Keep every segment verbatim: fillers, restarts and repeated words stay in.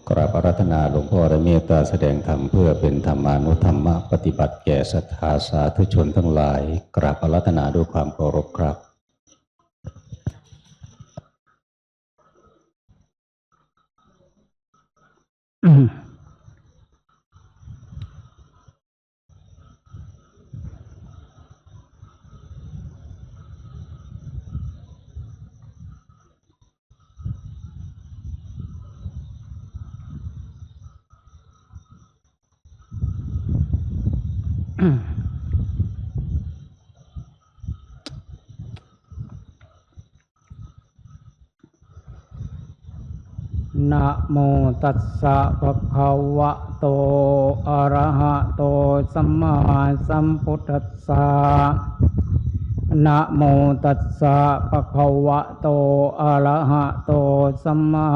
กราบอาราธนาหลวงพ่อได้เมตตาแสดงธรรมเพื่อเป็นธรรมานุธรรมปฏิบัติแก่ศรัทธาสาธุชนทั้งหลาย กราบอาราธนาด้วยความเคารพครับ นะโมตัสสะภะคะวะโต อะระหะโต สัมมาสัมพุทธัสสะ นะโมตัสสะภะคะวะโต อะระหะโต สัมมา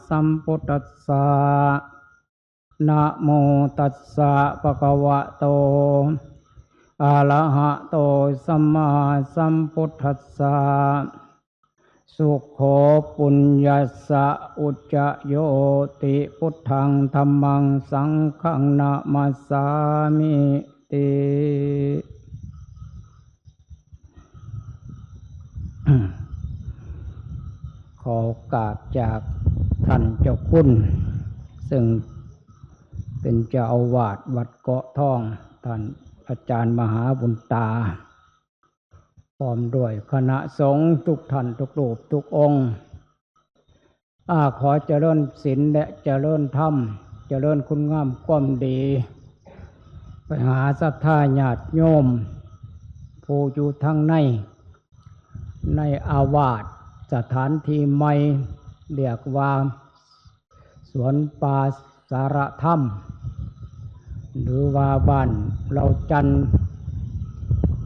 สัมพุทธัสสะ นะโมตัสสะภะคะวะโต อะระหะโต สัมมาสัมพุทธัสสะ สุโขปุญญัสสะ อุจจะโยติ พุทธังธัมมังสังฆังนะมัสสามิติ ขอโอกาสจากท่านเจ้าคุณ ซึ่งเป็นเจ้าอาวาสวัดเกาะทอง ท่านอาจารย์มหาบุญตา พร้อมด้วยคณะสงฆ์ทุกท่านทุกรูปทุกองค์ อาขอเจริญศีลและเจริญธรรม เจริญคุณงามความดี ไปหาศรัทธาญาติโยม ผู้อยู่ทางใน ในอาวาส สถานที่ใหม่ เรียกว่า สวนป่าสารธรรม หรือว่าบ้านเหล่าจันทน์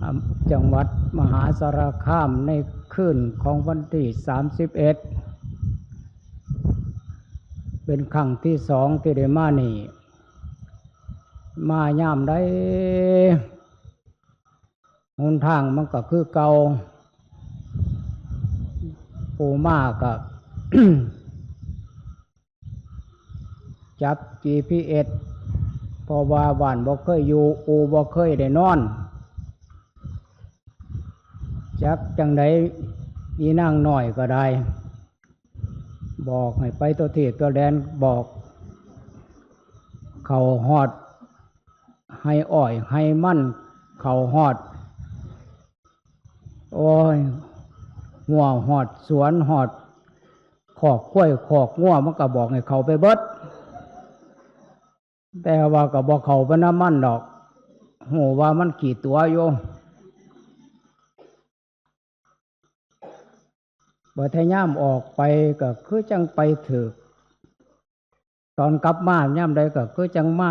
อ่า จังหวัดมหาสารคาม ในคืนของวันที่สามสิบเอ็ด เป็นครั้งที่สองที่ได้มานี่ มายามใด หนทางมันก็คือเก่า ผู้มาก็ จับ จีพีเอส เพราะว่าบ้านบ่เคยอยู่ อู่บ่เคยได้นอน จักจั่งใด อีนางน้อยก็ได้ บอกให้ไปทั่วทิศทั่วแดน บอก เข้าฮอด ไฮ่อ้อยไฮ่มัน เข้าฮอด โอ้ย หัวฮอดสวน ฮอดคอกควายคอกงัว มันก็บอกให้เข้าไปเบิด แต่ว่าก็บ่เข้าไปนำมันดอก ฮู้ว่ามันขี้ตั๋วอยู่ บัดยามออกไปก็คือจั่งไปถืก ตอนกลับมายามใดก็คือจั่งมา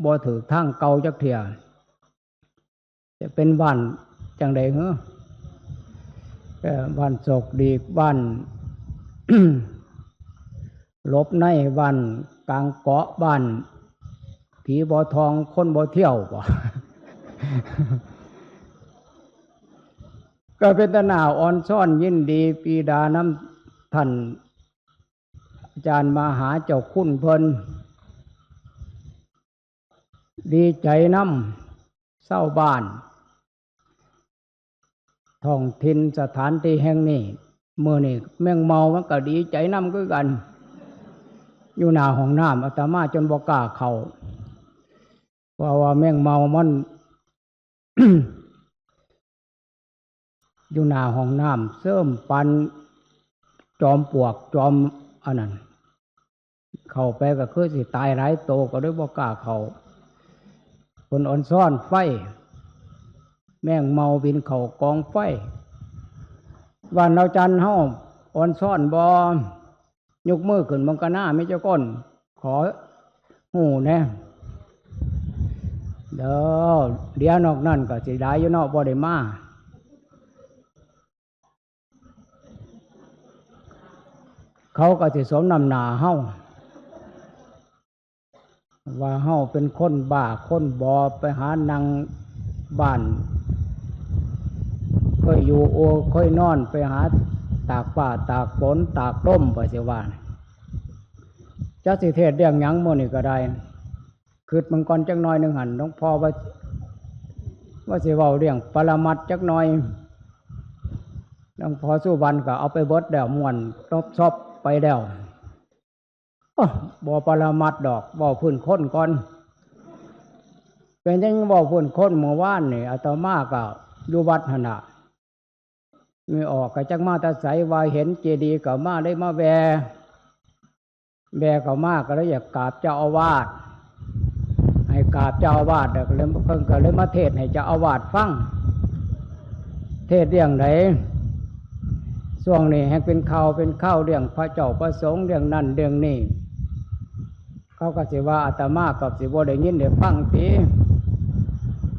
บ่ถืกทางเก่าจักเทื่อ จะเป็นบ้านจั่งใดเหรอ เอ่อ บ้านโศกดีก บ้าน หลบใน บ้านกลางเกาะ บ้านผีบ่ทอง คนบ่เที่ยวบ่ ก็เป็นตาหน้าอ่อนซ้อนยินดีปรีดานำท่านอาจารย์มหาเจ้าคุณเพิ่น ดีใจนำชาวบ้าน ท้องถิ่นสถานที่แห่งนี้ มื้อนี้แมงเม่ามันก็ดีใจนำคือกัน อยู่หน้าห้องน้ำ อาตมาจนบ่กล้าเข้า เพราะว่าแมงเม่ามัน อยู่หน้าห้องน้ำ เซิ่มปันจอมปลวกจอมอันนั้น เข้าไปก็คือสิตายหลายโต ก็เลยบ่กล้าเข้า เพิ่นอ่อนซ้อนไฟ แมงเม่าบินเข้ากองไฟ บ้านเหล่าจันทน์เฮาอ่อนซ้อนบ่ ยกมือขึ้นเบิ่งกะหน้า มีจักคนขอฮู้แหน่ เด้อ เดี๋ยวนอกนั้นก็สิหลายอยู่เนาะ บ่ได้มา เขาก็สิสมน้ำหน้าเฮา ว่าเฮาเป็นคนบ้าคนบอ ไปหานั่งบ้าน เคยอยู่โอเคยนอน ไปหาตากฟ้าตากฝนตากลม ไปสิว่า จักสิเทศน์เรื่องหยังมื้อนี้ก็ได้ คิดเบิ่งก่อนจักหน่อยหนึ่งหั่น หลวงพ่อว่า ว่าสิเว้าเรื่องปรมัตถ์จักหน่อย หลวงพ่อสุวรรณก็เอาไปเบิดแล้ว ม่วนตบซบไปแล้ว โอ้ บ่ปรมัตถ์ดอก เว้าพื้นคนก่อน เป็นหยังเว้าพื้นคน เมื่อวานนี่อาตมาก็อยู่วัดหั่นน่ะ ไม่ออกก็จักมาแต่ไส ว่าเห็นเจดีย์ก็มา เลยมาแวะ แวะเข้ามาก็เลยอยากกราบเจ้าอาวาส ให้กราบเจ้าอาวาส แล้วก็เลย เพิ่นก็เลยมาเทศน์ให้เจ้าอาวาสฟัง เทศน์เรื่องใด ช่วงนี้แฮ่งเป็นข่าวเป็นข่าวเรื่องพระเจ้าพระสงฆ์ เรื่องนั้นเรื่องนี้ เขาก็สิว่าอาตมาก็สิบ่ได้ยินได้ฟังติ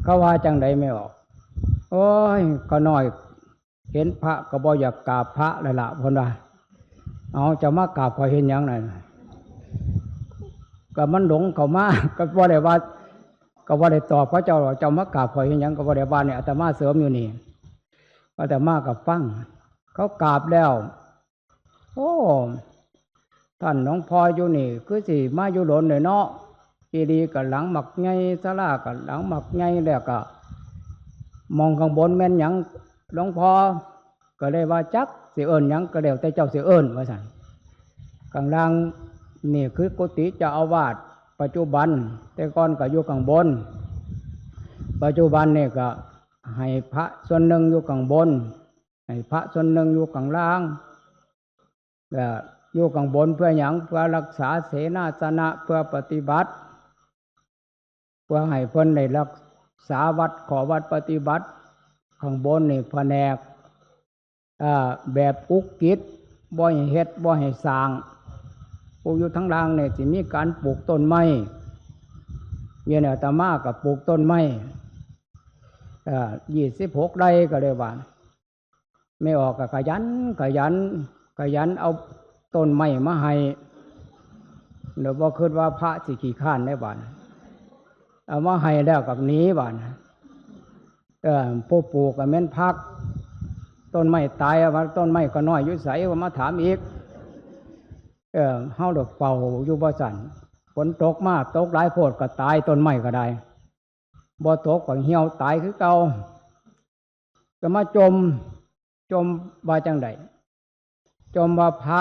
เขาว่าจั่งใดไม่ออก โอ้ย ข้าน้อยเห็นพระก็บ่อยากกราบพระแล้วล่ะ เพิ่นว่า เอา เจ้ามากราบข้อยเฮ็ดหยังนั่น ก็มันหลงเข้ามา ก็บ่ได้ว่า ก็บ่ได้ตอบเขาเจ้าหรอก เจ้ามากราบข้อยเฮ็ดหยัง ก็บ่ได้ว่านี่ อาตมาเสริมอยู่นี่ อาตมาก็ฟัง เขากราบแล้ว โอ้ ท่านหลวงพ่ออยู่นี่ คือสิมาอยู่โดนเลยเนาะ เจดีย์ก็หลังบักใหญ่ ศาลาก็หลังบักใหญ่ แล้วก็หม่องข้างบนแม่นหยัง หลวงพ่อ ก็เลยว่า จักสิเอิ้นหยังก็แล้วแต่เจ้าสิเอิ้น ว่าซั่น ข้างล่างนี่คือกุฏิเจ้าอาวาสปัจจุบัน แต่ก่อนก็อยู่ข้างบน ปัจจุบันนี่ก็ให้พระส่วนหนึ่งอยู่ข้างบน ให้พระส่วนหนึ่งอยู่ข้างล่าง ก็อยู่ข้างบนเพื่อหยัง เพื่อรักษาเสนาสนะ เพื่อปฏิบัติ เพื่อให้เพิ่นได้รักษาวัด ขอวัดปฏิบัติ ข้างบนนี่แผนก อ่า แบบอุกฤษ บ่ให้เฮ็ด บ่ให้สร้าง ผู้อยู่ทางล่างนี่สิมีการปลูกต้นไม้ เดี๋ยวนี้อาตมาก็ปลูกต้นไม้ เอ่อ ยี่สิบหกไร่ก็เลยว่า ไม่ออกก็ขยัน ขยัน ขยันเอาต้นไม้มาให้ เดี๋ยวบ่คิดว่าพระสิขี้คร้านได้บาด เอามาให้แล้วก็หนีบาด เออ ผู้ปลูกก็แม่นพัก ต้นไม้ตาย ว่าต้นไม้ก็น้อยอยู่ไส ว่ามาถามอีก เออ เฮาเดือเฝ้าอยู่บ่ซั่น ฝนตกมา ตกหลายโพดก็ตาย ต้นไม้ก็ได้ บ่ตกก็เหี่ยวตายคือเก่า ก็มาจม จมว่าจั่งใด จมว่าพระ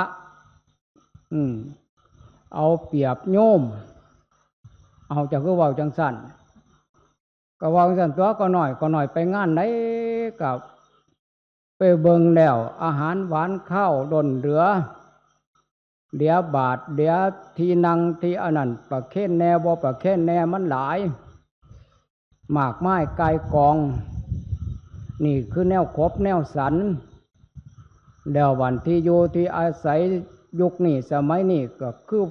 อืม เอาเปรียบโยม เอา เจ้าคือเว้าจั่งซั่น ก็เว้าจั่งซั่นตั๊ว ข้าน้อย ข้าน้อยไปงานใดก็ไปเบิ่งแล้ว อาหารหวานคาวล้นเหลือ เหลือบาตร เหลือที่นั่งที่อันนั้น ประเคนแหน่ บ่ประเคนแหน่ มันหลาย มากมายก่ายกอง นี่คือแนวขบแนวสัน แล้ววันที่อยู่ที่อาศัยยุคนี้สมัยนี้ก็คือ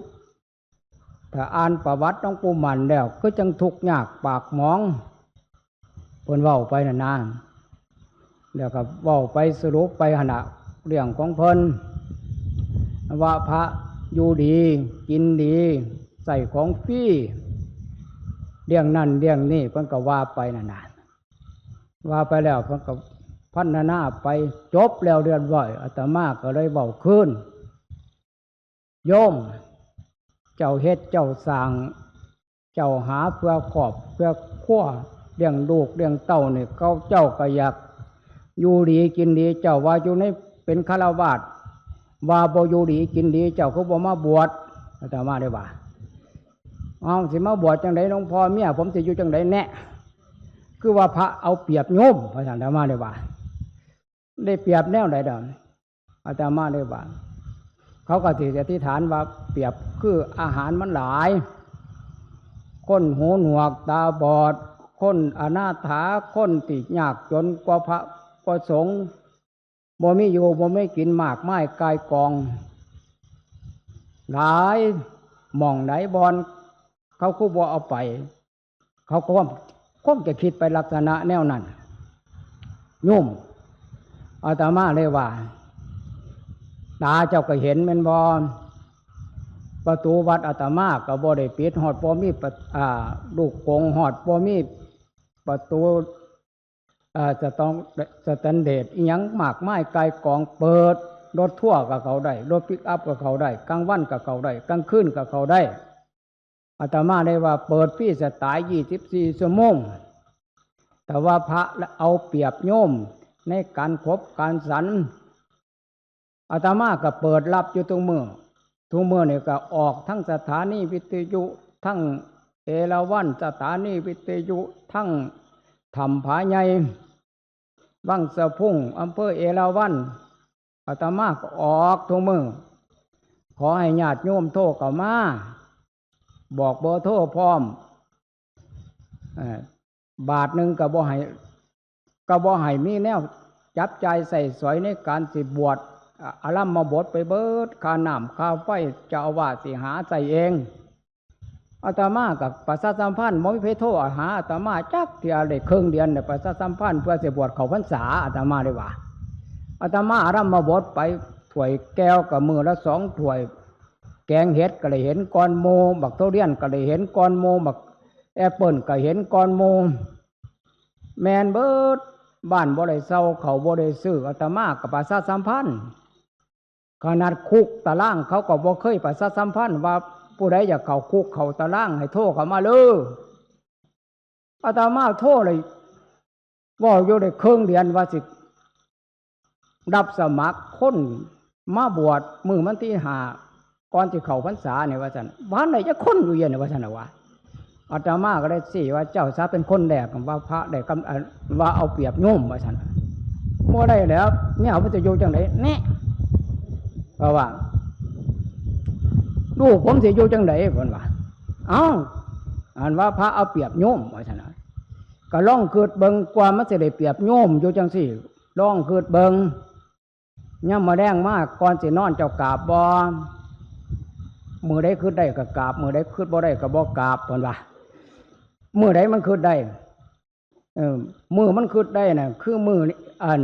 ถ้าอ่านประวัติหลวงปู่มั่นแล้ว คือจั่งทุกข์ยากปากหมอง เพิ่นเว้าไปนั่นนะ แล้วก็เว้าไปสรุปไปหั่นน่ะ เรื่องของเพิ่น ว่าพระอยู่ดีกินดี ใช้ของฟรี เรื่องนั้นเรื่องนี้ เพิ่นก็ว่าไปนั่นน่ะ ว่าไปแล้วเพิ่นก็พรรณนาไป จบแล้วเรียบร้อย อาตมาก็เลยเว้าคืน โยม เจ้าเฮ็ดเจ้าสร้าง เจ้าหาเพื่อครอบเพื่อครัว เลี้ยงลูกเลี้ยงเต้านี่ เขาเจ้าก็อยากอยู่ดีกินดี เจ้าว่าอยู่ในเป็นฆราวาส ว่าบ่อยู่ดีกินดี เจ้าคือบ่มาบวช อาตมาได้ว่า เอา สิมาบวชจั่งใดหลวงพ่อ เมียผมสิอยู่จั่งใดแน่ คือว่าพระเอาเปรียบโยม พระอาตมาได้ว่า ได้เปรียบแนวใดเด้อ อาตมาได้ว่า เขาก็สิอธิษฐานว่าเปรียบคืออาหารมันหลาย คนหูหนวกตาบอด คนอนาถา คนที่ยากจนกว่าพระกว่าสงฆ์ บ่มีอยู่บ่มีกินมากมายก่ายกอง หลายหม่องหลายบ่อน เขาคือบ่เอาไป เขาก็คง คงจะคิดไปลักษณะแนวนั้น โยม อาตมาเลยว่า ตาเจ้าก็เห็นแม่นบ่ ประตูวัดอาตมาก็บ่ได้ปิด ฮอดบ่มีประ อ่า ลูกกรง ฮอดบ่มีประตู อ่า จะต้องสแตนเดดอิหยังมากมายก่ายกอง เปิด รถทัวร์ก็เข้าได้ รถปิกอัพก็เข้าได้ กลางวันก็เข้าได้ กลางคืนก็เข้าได้ อาตมาได้ว่าเปิดฟรีสไตล์ ยี่สิบสี่ ชั่วโมง แต่ว่าพระเอาเปรียบโยมในการขบการฉัน อาตมาก็เปิดรับอยู่ทุกมื้อ ทุกมื้อนี่ก็ออกทั้งสถานีวิทยุ ทั้งเอราวัณสถานีวิทยุ ทั้งถ้ำผาใหญ่ วังสะพุง อำเภอเอราวัณ อาตมาก็ออกทุกมื้อ ขอให้ญาติโยมโทรเข้ามา บอกเบอร์โทรพร้อม เอ่อ บาทหนึ่งก็บ่ให้ ก็บ่ให้มีแนวจับจ่ายใช้สอยในการสิบวช อ่ะ อารัมภบทไปเบิด ค่าน้ำค่าไฟ เจ้าอาวาสสิหาใช้เอง อาตมาก็ประชาสัมพันธ์ บ่มีไผโทรหาอาตมาจักเทื่อ ได้ครึ่งเดือนเนี่ย ประชาสัมพันธ์เพื่อสิบวชเข้าพรรษา อาตมาได้ว่า อาตมาอารัมภบทไป ถ้วยแก้วก็มื้อละสองถ้วย แกงเห็ดก็ได้เห็นก่อนหมู่ บักทุเรียนก็ได้เห็นก่อนหมู่ บักแอปเปิ้ลก็เห็นก่อนหมู่ แม่นเบิด บ้านบ่ได้เซา ข้าวบ่ได้ซื้อ อาตมาก็ประชาสัมพันธ์ ขนาดคุกตารางเขาก็บ่เคยประชาสัมพันธ์ว่าผู้ใดอยากเข้าคุกเข้าตารางให้โทรเข้ามาเลย อาตมาโทรเลย เว้าอยู่ได้ครึ่งเดือนว่าสิรับสมัครคนมาบวชมื้อวันที่ห้า ก่อนสิเข้าพรรษานี่ว่าซั่น บ่ทันได้จักคนอยู่เดี๋ยวนี้ว่าซั่นน่ะวะ อาตมาก็เลยซี้ว่า เจ้าซะเป็นคนแรก ว่าพระได้กำ เอ่อ ว่าเอาเปรียบโยมว่าซั่น บ่ได้แล้ว แนวมันจะอยู่จั่งใด๋ แน่ เพราะว่า ลูกผมสิอยู่จั่งใด๋ เพิ่นว่า เอ้า อันว่าพระเอาเปรียบโยมว่าซั่นน่ะ ก็ลองคิดเบิ่ง กว่ามันสิได้เปรียบโยมอยู่จั่งซี้ ลองคิดเบิ่ง ยามมื้อแลงมาก่อนสินอนเจ้ากราบบ่ มื้อใดคิดได้ก็กราบ มื้อใดคิดบ่ได้ก็บ่กราบ เพิ่นว่า มื้อใดมันคิดได้ เออ มื้อมันคิดได้น่ะ คือมื้อนี้ อัน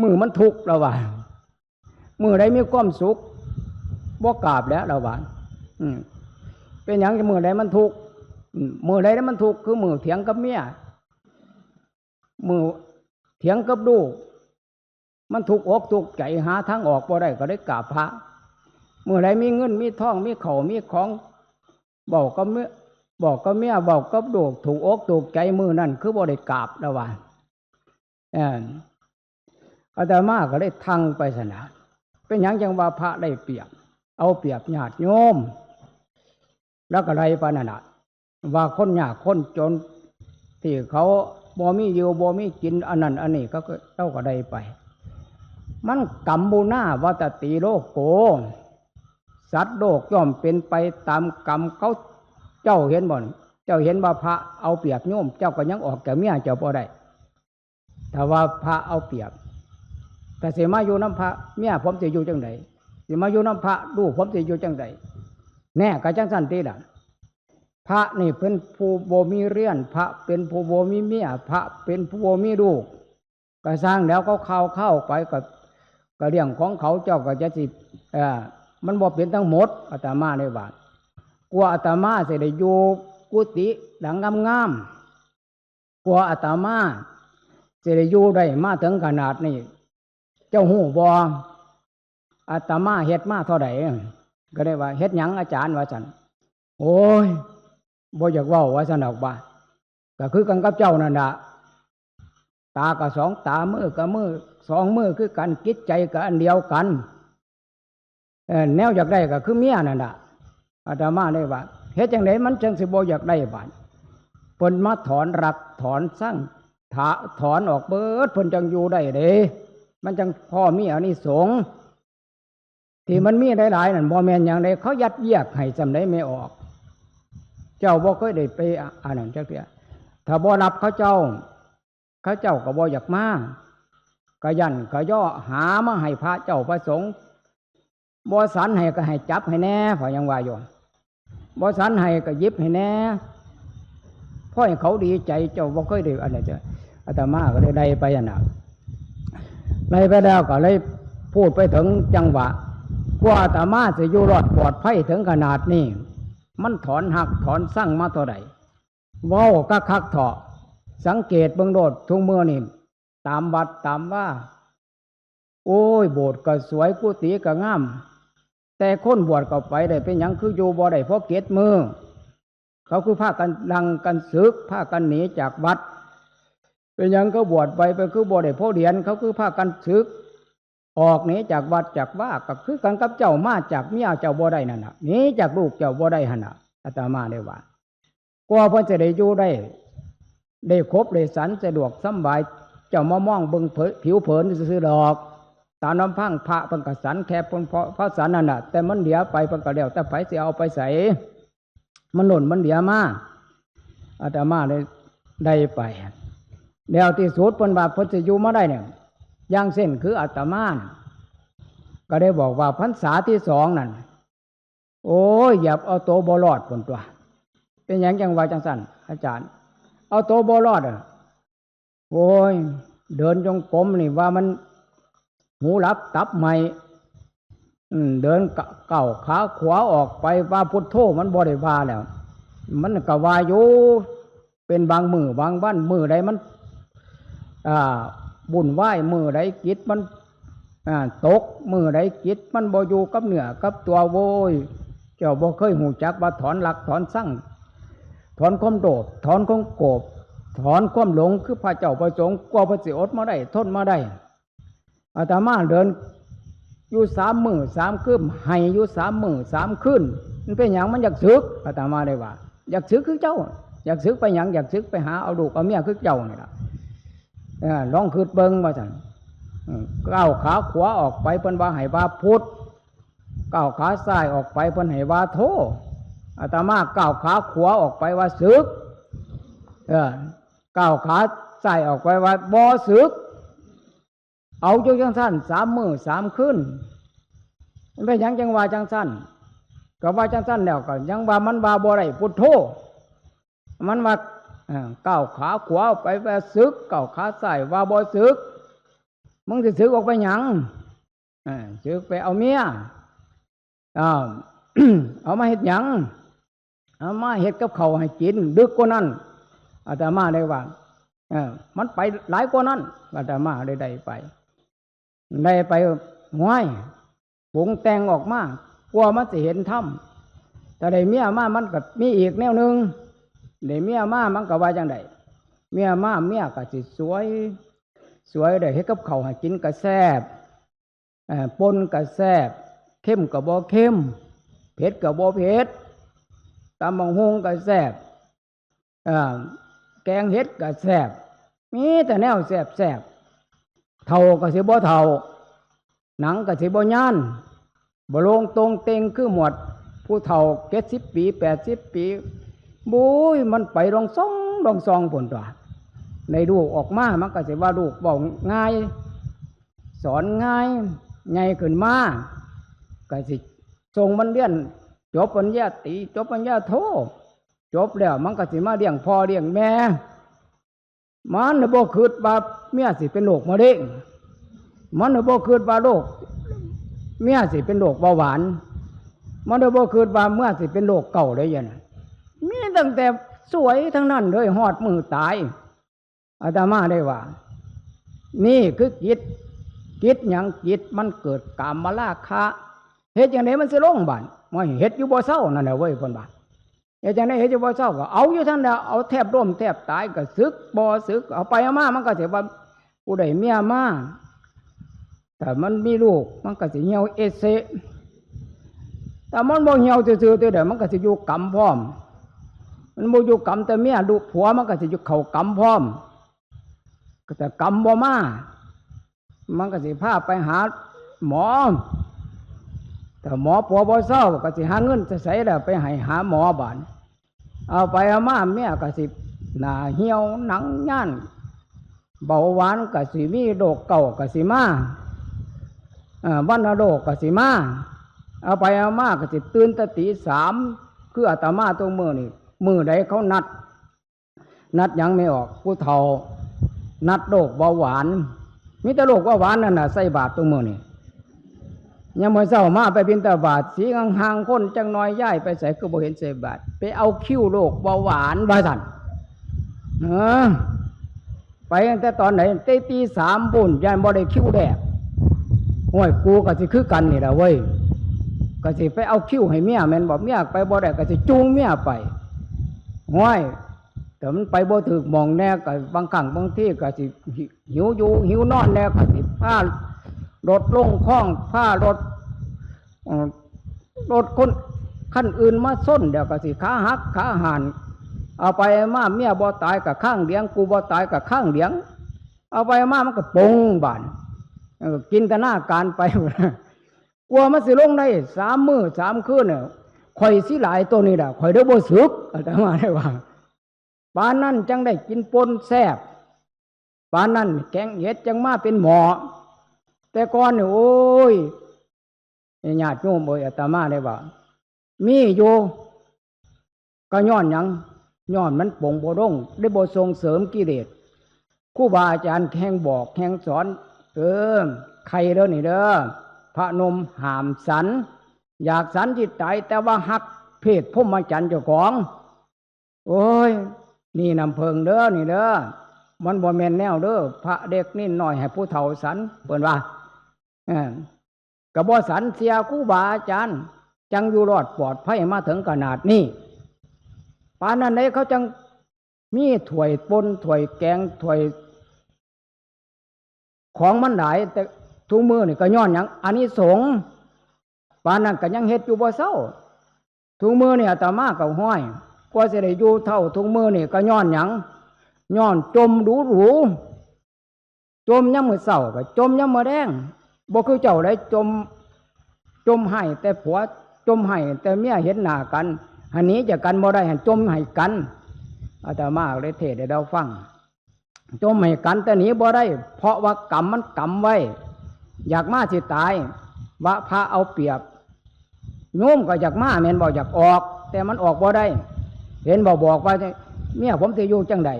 มื้อมันทุกข์ ลาวว่า มื้อใดมีความสุข บ่กราบแล้ว ลาวว่า อืม เป็นหยังมื้อใดมันทุกข์ อืม มื้อใดมันทุกข์ คือมื้อเถียงกับเมีย มื้อเถียงกับลูก มันทุกข์อกทุกข์ใจ หาทางออกบ่ได้ ก็เลยกราบพระ มื้อใดมีเงินมีทอง มีข้าวมีของ เว้ากับเมีย เว้ากับเมีย เว้ากับลูก ถูกอกถูกใจ มื้อนั้นคือบ่ได้กราบ ลาวว่า เออ อาตมาก็เลยทังไปซั่นน่ะ เป็นหยังจั่งว่าพระได้เปรียบ เอาเปรียบญาติโยม แล้วก็ไล่ไปนั่นน่ะ ว่าคนยากคนจน ที่เขาบ่มีอยู่บ่มีกิน อันนั้นอันนี้ เขาก็ เขาก็ได้ไป มันกัมมุนาวัตตีโลโก สัตว์โลกย่อมเป็นไปตามกรรมเขา เจ้าเห็นบ่ เจ้าเห็นว่าพระเอาเปรียบโยม เจ้าก็ยังออกจากเมียเจ้าบ่ได้ ถ้าว่าพระเอาเปรียบ แต่สิมาอยู่นำพระ เมียผมสิอยู่จั่งใด๋ สิมาอยู่นำพระ ลูกผมสิอยู่จั่งใด๋ แน่ ก็จั่งซั่นติล่ะ พระนี่เป็นผู้บ่มีเรือน พระเป็นผู้บ่มีเมีย พระเป็นผู้บ่มีลูก ก็ซ่างแล้ว เขาเข้าๆ ไปก็ ก็เรื่องของเขา เจ้าก็จะสิ เอ่อ มันบ่เป็นทั้งหมด อาตมาได้ว่า กว่าอาตมาสิได้อยู่กุฏิหลังงามๆ กว่าอาตมาสิได้อยู่ได้มาถึงขนาดนี้ เจ้าฮู้บ่ อาตมาเฮ็ดมาเท่าใด๋ ก็ได้ว่า เฮ็ดหยังอาจารย์ ว่าซั่น โอ้ย บ่อยากเว้า ว่าซั่นดอกว่า ก็คือกันกับเจ้านั่นล่ะ ตาก็สองตา มือก็มือสองมือคือกัน จิตใจก็อันเดียวกัน เอ่อ แนวอยากได้ก็คือเมียนั่นล่ะ อาตมาเลยว่า เฮ็ดจั่งใดมันจั่งสิบ่อยากได้บาด เพิ่นมาถอนรักถอนซัง ถะ ถอนออกเบิด เพิ่นจั่งอยู่ได้เด้ มันจั่งพอมีอานิสงส์ ที่มันมีหลายๆ นั่นบ่แม่นหยังเด้ เขายัดเยียดให้ส่ำใด๋ไม่ออก เจ้าบ่เคยได้ไปอันนั้นจักเทื่อ ถ้าบ่รับเขาเจ้า เขาเจ้าก็บ่อยากมา ก็ยันก็ย่อหามาให้พระเจ้าพระสงฆ์ บ่สันให้ก็ให้จับให้แน่ เขายังว่าอยู่ บ่สันให้ก็หยิบให้แน่ เพราะให้เขาดีใจ เจ้าบ่เคยได้อันนั้นจ้ะ อาตมาก็เลยได้ไปอันน่ะ ได้ไปแล้วก็เลยพูดไปถึงจังหวะ กว่าอาตมาสิอยู่รอดปลอดภัยถึงขนาดนี้ มันถอนฮักถอนซังมาเท่าใด๋ เว้าคักๆ เถาะ สังเกตเบิ่งโลด ทุกมื้อนี่ ตามวัดตามวา โอ้ย โบสถ์ก็สวย กุฏิก็งาม แต่คนบวชเข้าไปได้เป็นหยังคืออยู่บ่ได้พอเจ็ดมื้อ เขาคือพากันลังกันสึก พากันหนีจากวัด เป็นหยังเขาบวชไป ไปคือบ่ได้พอเดือน เขาคือพากันสึก ออกหนีจากวัดจากวา ก็คือกันกับเจ้ามาจากเมียเจ้าบ่ได้นั่นน่ะ หนีจากลูกเจ้าบ่ได้หั่นน่ะ อาตมาได้ว่า กว่าเพิ่นจะได้อยู่ได้ ได้คบได้สันสะดวกสำบาย เจ้ามามองเบิ่งเผิน ผิวเผินซื่อๆดอก ตามลำพังพระเพิ่นก็สันแค่เพิ่นพอ พอสันนั่นน่ะ แต่มันเหลือไปเพิ่นก็แล้วแต่ไผสิเอาไปใส มันหล่นมันเหลือมา อาตมาได้ ได้ไป แล้วที่สุดเพิ่นว่าเพิ่นสิอยู่มาได้เนี่ย อย่างเช่นคืออาตมาน่ะ ก็ได้บอกว่าพรรษาที่สองนั่น โอ้ย เหยียบเอาตัวบ่รอดพุ้นตั๊ว เป็นหยังจังว่าจังซั่น อาจารย์ เอาตัวบ่รอดอะ โอ้ย เดินจงกรมนี่ว่ามันหูหลับตับไหม้ อืม เดินกะ ก้าวขาขวาออกไปว่าพุทโธมันบ่ได้ว่าแล้ว มันก็ว่าอยู่ เป็นบางมื้อบางวัน มื้อใดมัน อ่า วุ่นวาย มื้อใดจิตมัน อ่า ตก มื้อใดจิตมันบ่อยู่กับเนื้อกับตัว โว้ย เจ้าบ่เคยฮู้จักว่าถอนรักถอนชัง ถอนความโลภ ถอนความโกรธ ถอนความหลง คือพระเจ้าประสงค์ กว่าเพิ่นสิอดมาได้ ทนมาได้ อาตมาเดินอยู่สามมื้อสามคืน ไห้อยู่สามมื้อสามคืน มันเป็นหยัง มันอยากสึก อาตมาได้ว่า อยากสึกคือเจ้า อยากสึกไปหยัง อยากสึกไปหาเอาลูกเอาเมียคือเจ้านี่ล่ะ เออ ลองคิดเบิ่งว่าซั่น อืม ก้าวขาขวาออกไปเพิ่นว่าให้ว่าพุทธ ก้าวขาซ้ายออกไปเพิ่นให้ว่าโธ อาตมาก้าวขาขวาออกไปว่าสึก เออ ก้าวขาซ้ายออกไปว่าบ่สึก เอาอยู่จังซั่นสามมื้อสามคืน มันเป็นหยังจังว่าจังซั่น ก็ว่าจังซั่นแล้วก็ยังว่ามันว่าบ่ได้พุทโธ มันว่า เอ่อ ก้าวขาขวาไปว่าสึก ก้าวขาซ้ายว่าบ่สึก มึงสิสึกออกไปหยัง เอ่อ สึกไปเอาเมีย อ้าว เอามาเฮ็ดหยัง เอามาเฮ็ดกับข้าวให้กิน ดึกกว่านั้น อาตมาได้ว่า เออ มันไปหลายกว่านั้น อาตมาได้ ได้ไป ได้ไป ห้วย ปรุงแต่งออกมา กว่ามันสิเห็นธรรม ถ้าได้เมียมา มันก็มีอีกแนวหนึ่ง ได้เมียมา มันก็ว่าจังใด เมียมา เมียก็สิสวย สวย ได้เฮ็ดกับข้าวให้กินก็แซ่บ เอ่อ ป่นก็แซ่บ เค็มก็บ่เค็ม เผ็ดก็บ่เผ็ด ตำบักหุ่งก็แซ่บ เอ่อ แกงเห็ดก็แซ่บ มีแต่แนวแซ่บๆ เฒ่าก็สิบ่เฒ่า หนังก็สิบ่ยาน บ่โลงโตงเต็งคือหมวดผู้เฒ่าเจ็ดสิบปี แปดสิบปี บุ้ย มันไปลองซองลองซองพุ้นตั๊ว ได้ลูกออกมา มันก็สิว่าลูกเว้าง่าย สอนง่าย ใหญ่ขึ้นมา ก็สิส่งมันเรียน จบปริญญาตรี จบปริญญาโท จบแล้วมันก็สิมาเลี้ยงพ่อเลี้ยงแม่ มันน่ะบ่คิดว่าเมียสิเป็นโรคมะเร็ง มันน่ะบ่คิดว่าโรค เมียสิเป็นโรคเบาหวาน มันน่ะบ่คิดว่าเมียสิเป็นโรคเกาต์ได้ยังไง มีตั้งแต่สวยทั้งนั้นเลย ฮอดมื้อตาย อาตมาได้ว่า นี่คือจิต จิตหยัง จิตมันเกิดกามราคะ เฮ็ดจังได๋มันสิลงบาด ว่าเฮ็ดอยู่บ่เซานั่นแหละเว้ย เพิ่นว่า เฮ็ดจังได๋เฮ็ดอยู่บ่เซา ก็เอาอยู่ซั่นแหละ เอาแทบล้มแทบตาย ก็สึกบ่สึก เอาไปเอามา มันก็สิว่า ผู้ได้เมียมา ถ้ามันมีลูก มันก็สิเหี่ยวเอเซะ ถ้ามันบ่เหี่ยวซื่อๆ เด้อ มันก็สิอยู่กำพร้อม มันบ่อยู่กำแต่เมีย ลูกผัวมันก็สิอยู่เข้ากำพร้อม ก็แต่กำบ่มา มันก็สิพาไปหาหมอ แต่หมอปัวบ่เซา ก็สิหาเงินจะใสแล้วไปให้หาหมอบาด เอาไปเอามาเมียก็สิหน้าเหี่ยวหนังย่าน เบาหวานก็สิมี โรคเกาต์ก็สิมา เอ่อ วัณโรคก็สิมา เอาไปเอามาก็สิตื่นแต่ตีสาม คืออาตมาทุกมื้อนี่ มื้อใดเขานัด นัดหยังไม่ออก ผู้เฒ่า นัดโรคเบาหวาน มีแต่โรคเบาหวานนั่นน่ะ ใส่บาตรทุกมื้อนี่ ยามมื้อเช้ามาไปบิณฑบาต สิห่างๆ คนจักหน่อย ยายไปไสคือบ่เห็นใส่บาตร ไปเอาคิวโรคเบาหวาน ว่าซั่น เออ ไปตั้งแต่ตอนไหน แต่ตีสามพุ้น ย่านบ่ได้คิวแรก โอ้ย กูก็สิคือกันนี่ล่ะเว้ย ก็สิไปเอาคิวให้เมีย แม่นบ่ เมียไปบ่ได้ ก็สิจูงเมียไป โอ้ย แต่มันไปบ่ถืกหม่องแน่ ก็บางครั้งบางทีก็สิหิวอยู่หิวนอนแน่ ก็สิพารถลงคลอง พารถ เอ่อ รถคนคันอื่นมาชน เดี๋ยวก็สิขาหักขาหัน เอาไปมาเมียบ่ตายก็ข้างเดียง กูบ่ตายก็ข้างเดียง เอาไปมามันก็ปงบาด เออ จินตนาการไป กว่ามันสิลงได้สามมื้อสามคืนเนี่ย ข่อยสิหลายตัวนี้ล่ะ ข่อยได้บ่สึก อาตมาได้ว่า ปานนั้นจังได้กินป่นแซ่บ ปานนั้นแกงเห็ดจังมาเป็นหม้อ แต่ก่อนนี่ โอ้ย ญาติโยมเอ้ย อาตมาได้ว่า มีอยู่ ก็ย้อนหยัง ย้อนมันปงบ่ลง ได้บ่ส่งเสริมกิเลส ครูบาอาจารย์แห่งบอกแห่งสอน เออ ใครเด้อนี่เด้อ พระหนุ่มห้ามสัน อยากสันสิตาย แต่ว่าฮักเพศพรหมจรรย์เจ้าของ โอ้ย นี่น้ำเพิงเด้อ นี่เด้อ มันบ่แม่นแนวเด้อ พระเด็กนิดน้อยให้ผู้เฒ่าสัน เพิ่นว่า เออ ก็บ่สันเสียครูบาอาจารย์ จังอยู่รอดปลอดภัยมาถึงขนาดนี้ ปานนั้นเด้เขาจังมีถ้วยป่น ถ้วยแกง ถ้วย ของมันหลาย แต่ทุกมื้อนี่ก็ย้อนหยัง อานิสงส์ ปานนั้นก็ยังเฮ็ดอยู่บ่เซา ทุกมื้อนี่อาตมาก็ห้อย กว่าสิได้อยู่เฒ่าทุกมื้อนี่ก็ย้อนหยัง ย้อนจมดูดู จมยามมื้อเช้าก็จมยามมื้อแลง บ่คือเจ้าได้จม จมให้แต่ผัว จมให้แต่เมียเห็นหน้ากัน หันหนีจากกันบ่ได้ หันจมให้กัน อาตมาเลยเทศน์ให้เราฟัง จมให้กันแต่หนีบ่ได้ เพราะว่ากรรมมันกำไว้ อยากมาสิตาย ว่าพระเอาเปรียบ โยมก็อยากมาแม่นบ่ อยากออก แต่มันออกบ่ได้ เห็นบ่ บอกว่า เมียผมสิอยู่จังใด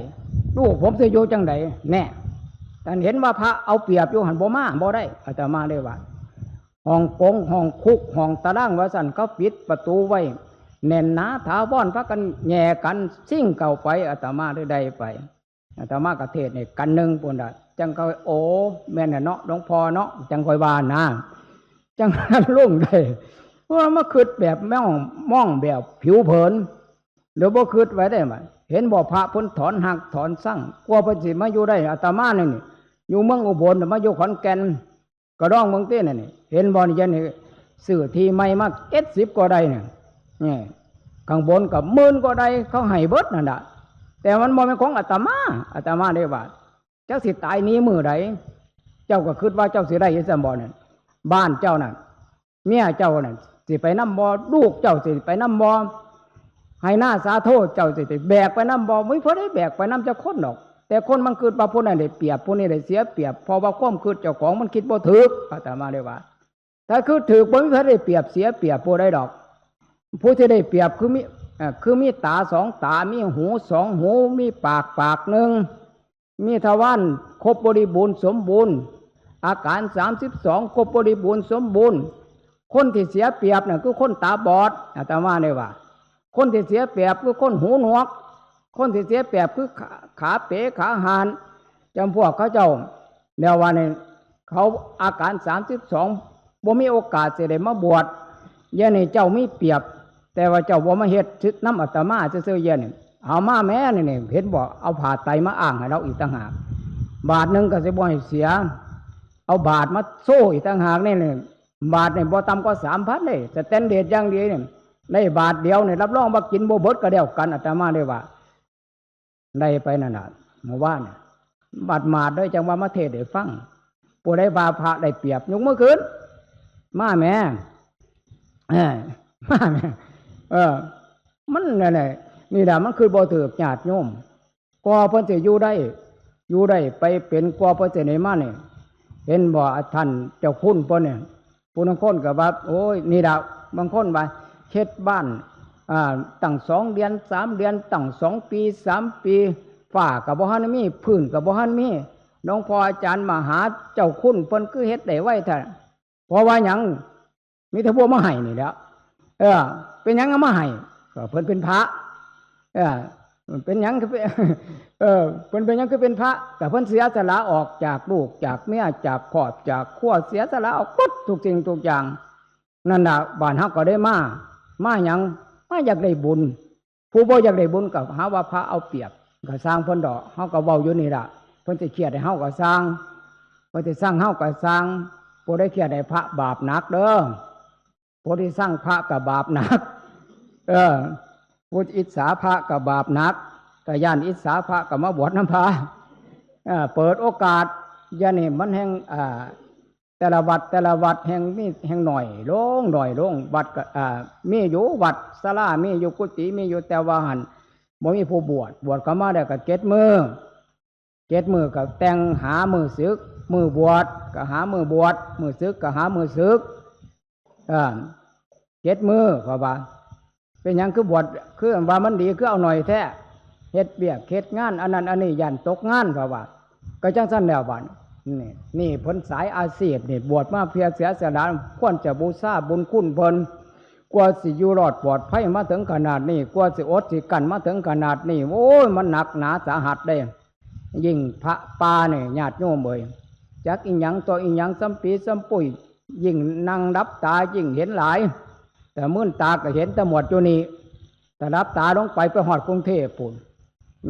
ลูกผมสิอยู่จังใด แน่ ท่านเห็นว่าพระเอาเปรียบอยู่ หันบ่มาบ่ได้ อาตมาเลยว่า ห้องกง ห้องคุก ห้องตาราง ว่าซั่น เขาปิดประตูไว้ แน่นหนาถาวร พากันแย่กันซิ่งเข้าไป อาตมาเลยได้ไป อาตมาก็เทศน์ให้กันหนึ่งพุ้นละ จังค่อย โอ้ แม่นน่ะเนาะ หลวงพ่อเนาะ จังค่อยว่านะ จังลงได้ เพราะว่ามาคิดแบบมอง มองแบบผิวเผิน หรือบ่คิดไว้ได้ไหม เห็นบ่ พระเพิ่นถอนฮักถอนซัง กว่าเพิ่นสิมาอยู่ได้ อาตมานี่นี่ อยู่เมืองอุบล มาอยู่ขอนแก่น กระดองเมืองเต้นน่ะนี่ เห็นบ่นี่ เดี๋ยวนี้ซื้อที่ใหม่มาเจ็ดสิบกว่าไร่เนี่ย นี่ ข้างบนก็หมื่นกว่าไร่ เขาให้เบิดนั่นล่ะ แต่มันบ่แม่นของอาตมา อาตมาได้ว่า จักสิตายหนีมื้อใด เจ้าก็คิดว่าเจ้าสิได้อยู่ซั่นบ่นั่น บ้านเจ้านั่น เมียเจ้านั่น สิไปนำบ่ ลูกเจ้าสิไปนำบ่ ไฮ่นาสาโทเจ้าสิไปแบกไปนำบ่ บ่มีผู้ใดแบกไปนำจักคนดอก แต่คนมันคิดว่าผู้นั้นได้เปรียบ ผู้นี้ได้เสียเปรียบ เพราะว่าความคิดเจ้าของมันคิดบ่ถูก อาตมาเลยว่า ถ้าคิดถูก บ่มีผู้ใดได้เปรียบเสียเปรียบผู้ใดดอก ผู้ที่ได้เปรียบคือมี เอ่อ คือมีตาสองตา มีหูสองหู มีปากปากหนึ่ง มีทวารครบบริบูรณ์สมบูรณ์ อาการสามสิบสองครบบริบูรณ์สมบูรณ์ คนที่เสียเปรียบน่ะคือคนตาบอด อาตมาเนี่ยว่า คนที่เสียเปรียบคือคนหูหนวก คนที่เสียเปรียบคือขา ขาเป๋ขาหาน จำพวกเขาเจ้า แล้วว่านี่ เขาอาการสามสิบสอง บ่มีโอกาสสิได้มาบวช เดี๋ยวนี้เจ้ามีเปรียบ แต่ว่าเจ้าบ่มาเฮ็ดนำอาตมาซื่อๆ เดี๋ยวนี้ เอามาแหมนี่ นี่ เห็นบ่ เอาผ้าไตรมาอ้างให้เราอีกต่างหาก บาทหนึ่งก็สิบ่ให้เสีย เอาบาทมาโชว์อีกต่างหากนี่ นี่ บาทนี่บ่ต่ำกว่าสามพันเด้ สแตนเดดอย่างดีนี่ ได้บาทเดียวนี่ รับรองว่ากินบ่เบิดก็แล้วกัน อาตมาเลยว่า ได้ไปนั่นน่ะ เมื่อวานน่ะ บาดหมาดเด้อ จังว่ามาเทศน์ให้ฟัง ผู้ใดว่าพระได้เปรียบ ยกมือขึ้น มาแหม เออ มาแหม เออ มันนั่นแหละ นี่ล่ะ มันคือบ่ถูกญาติโยม กว่าเพิ่นสิอยู่ได้ อยู่ได้ไปเป็น กว่าเพิ่นสิได้มานี่ เห็นบ่ ท่านเจ้าคุณเพิ่นเนี่ย ผู้ลางคนก็ว่า โอ้ย นี่ล่ะ บางคนว่า เฮ็ดบ้าน อ่า ตั้งสองเดือน สามเดือน ตั้งสองปี สามปี ฝ้าก็บ่ทันมี พื้นก็บ่ทันมี หลวงพ่ออาจารย์มหาเจ้าคุณเพิ่นคือเฮ็ดได้ไวแท้ เพราะว่าหยัง มีแต่พวกมาให้นี่แหล้ว เออ เป็นหยังเอามาให้ ก็เพิ่นเป็นพระ เออ เป็นหยังคือเป็น เออ เพิ่นเป็นหยังคือเป็นพระ แต่เพิ่นเสียสละออกจากลูกจากเมียจากครอบจากครัว เสียสละออกหมดทุกสิ่งทุกอย่าง นั่นน่ะ บ้านเฮาก็ได้มา มาหยัง มาอยากได้บุญ ผู้บ่อยากได้บุญก็หาว่าพระเอาเปรียบ ก็ซ่างเพิ่นดอก เฮาก็เว้าอยู่นี่ล่ะ เพิ่นสิเครียดให้เฮาก็ซ่าง เพิ่นสิซ่างเฮาก็ซ่าง ผู้ใดเครียดให้พระบาปหนักเด้อ ผู้ที่ซ่างพระก็บาปหนัก เออ ผู้อิจฉาพระก็บาปหนัก ก็ย้านอิจฉาพระก็มาบวชนำพระ เออ เปิดโอกาส อย่านี่มันแฮ่ง อ่า แต่ละวัดแต่ละวัดแฮ่งมีแฮ่งหน่อยลงหน่อยลง วัดก็ อ่า มีอยู่วัดศาลามีอยู่กุฏิมีอยู่ แต่ว่าหั่นบ่มีผู้บวช บวชเข้ามาแล้วก็เจ็ดมื้อ เจ็ดมื้อก็แต่งหามื้อสึก มื้อบวชก็หามื้อบวช มื้อสึกก็หามื้อสึก เออ เจ็ดมื้อ เพราะว่า เป็นหยังคือบวช คือว่ามันดี คือเอาหน่อยแท้ เฮ็ดเวียกเฮ็ดงาน อันนั้นอันนี้ ย้านตกงาน เพราะว่า ก็จั่งซั่นแล้วบัดนี้ นี่ นี่เพิ่นสายอาชีพนี่ บวชมาเพื่อเสียสละ ควรจะบูชาบุญคุณเพิ่น กว่าสิอยู่รอดปลอดภัยมาถึงขนาดนี้ กว่าสิอดสิกลั้นมาถึงขนาดนี้ โอ้ย มันหนักหนาสาหัสเด้ ยิ่งพระป่านี่ ญาติโยมเอ๋ย จักอิหยังต่ออิหยัง ส่ำปีส่ำปุ้ย ยิ่งนั่งหลับตายิ่งเห็นหลาย แต่มื่นตาก็เห็นแต่หมวดอยู่นี่ แต่หลับตาลงไป ไปฮอดกรุงเทพฯพู้น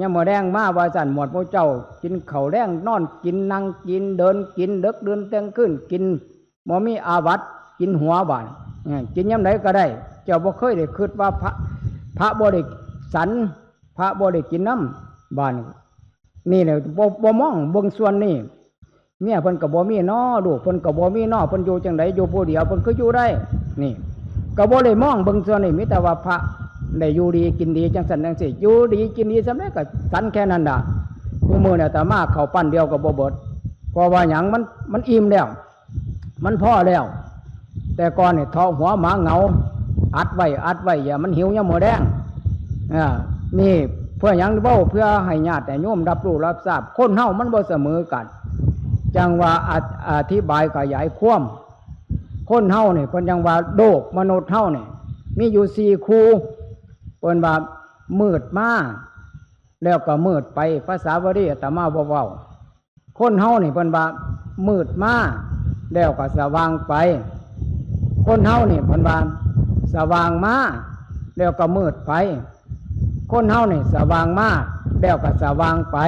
ยามมื้อแลงมาว่าซั่น หมวดหมู่เจ้ากินข้าวแลง นอนกิน นั่งกิน เดินกิน ดึกดื่นเที่ยงคืนกิน บ่มีอาบัติ กินหัวบาด เอ้อ กินยามใดก็ได้ เจ้าบ่เคยได้คิดว่าพระ พระบ่ได้ฉัน พระบ่ได้กินนำ บาดนี้ นี่แหละ บ่ บ่มองเบิ่งส่วนนี้ เมียเพิ่นก็บ่มีน้อ ลูกเพิ่นก็บ่มีน้อ เพิ่นอยู่จั่งใด อยู่ผู้เดียว เพิ่นคืออยู่ได้ นี่ ก็บ่ได้มองเบิ่งส่วนนี้ มีแต่ว่าพระได้อยู่ดีกินดีจั่งซั่นจั่งซี้ อยู่ดีกินดีส่ำใดก็ฉันแค่นั้นล่ะ ซุมื้อนี้อาตมาข้าวปั้นเดียวก็บ่เบิด เพราะว่าหยัง มัน มันอิ่มแล้ว มันพอแล้ว แต่ก่อนนี่เทาะหัวหมาเหงา อัดไว้ อัดไว้ อย่ามันหิวยามมื้อแลง อ่า นี่เพื่อหยังเว้า เพื่อให้ญาติโยมรับรู้รับทราบ คนเฮามันบ่เสมอกัน จั่งว่าอธิ อธิบายขยายความ คนเฮานี่ เพิ่นจั่งว่าโลกมนุษย์เฮานี่ มีอยู่สี่คู่ เพิ่นว่ามืดมา แล้วก็มืดไป ภาษาบาลีอาตมาบ่เว้า คนเฮานี่เพิ่นว่ามืดมา แล้วก็สว่างไป คนเฮานี่เพิ่นว่าสว่างมา แล้วก็มืดไป คนเฮานี่สว่างมา แล้วก็สว่างไป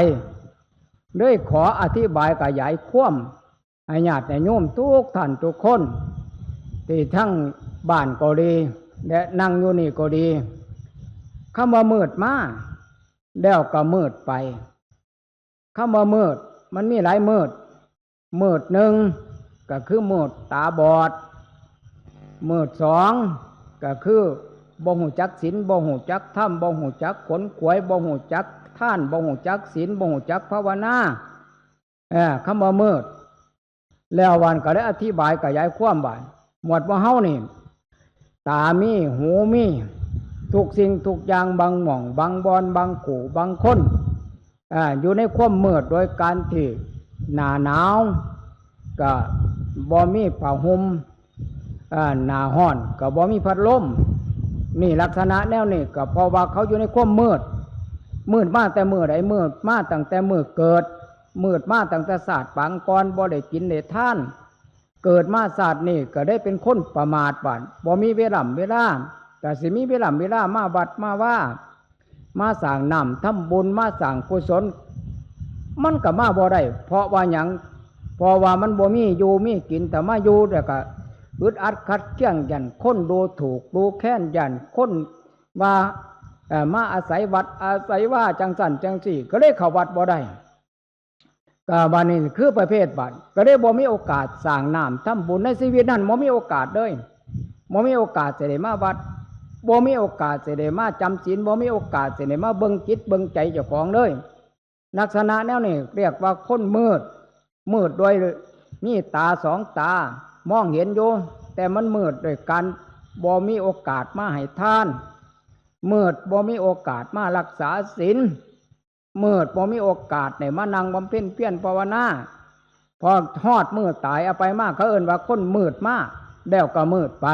เลยขออธิบายขยายความให้ญาติโยมทุกท่านทุกคน ที่ทั้งบ้านก็ดี และนั่งอยู่นี่ก็ดี คำว่ามืดมา แล้วก็มืดไป คำว่ามืด มันมีหลายมืด มืดหนึ่งก็คือมืดตาบอด มืดสองก็คือบ่ฮู้จักศีล บ่ฮู้จักธรรม บ่ฮู้จักขวนขวาย บ่ฮู้จักทาน บ่ฮู้จักศีล บ่ฮู้จักภาวนา เออ คำว่ามืด แล้ววันก็ได้อธิบายขยายความว่า หมวดว่าเฮานี่ ตามี หูมี ทุกสิ่งทุกอย่าง บางหม่อง บางบอน บางคู่ บางคน อ่า อยู่ในความมืด โดยการที่หน้าหนาว ก็บ่มีผ้าห่ม อ่า หน้าร้อน ก็บ่มีพัดลม นี่ลักษณะแนวนี้ ก็เพราะว่าเขาอยู่ในความมืด มืดมาแต่มื้อใด มืดมาตั้งแต่มื้อเกิด มืดมาตั้งแต่ชาติปางก่อน บ่ได้กินได้ทาน เกิดมาชาตินี้ก็ได้เป็นคนประมาทบาด บ่มีเวล่ำเวลา ก็สิมีเวล่ำเวลามาวัดมาว่า มาสร้างน้ำทำบุญ มาสร้างกุศล มันก็มาบ่ได้ เพราะว่าหยัง เพราะว่ามันบ่มีอยู่มีกิน แต่มาอยู่แล้วก็อึดอัดขัดเคี้ยง ย้านคนดูถูกดูแคลน ย้านคนว่า เอ่อ มาอาศัยวัดอาศัยว่าจั่งซั่นจั่งซี้ ก็เลยเข้าวัดบ่ได้ ก็บัดนี้คือประเภทบัด ก็เลยบ่มีโอกาสสร้างน้ำทำบุญ ในชีวิตนั้นบ่มีโอกาสเลย บ่มีโอกาสสิได้มาวัด บ่มีโอกาสสิได้มาจำศีล บ่มีโอกาสสิได้มาเบิ่งจิตเบิ่งใจเจ้าของเลย ลักษณะแนวนี้เรียกว่าคนมืด มืดโดยมีตาสองตา มองเห็นอยู่ แต่มันมืดโดยการบ่มีโอกาสมาให้ทาน มืดบ่มีโอกาสมารักษาศีล มืดบ่มีโอกาสได้มานั่งบำเพ็ญเพียรภาวนา พอฮอดมื้อตายเอาไปมา เขาเอิ้นว่าคนมืดมา แล้วก็มืดไป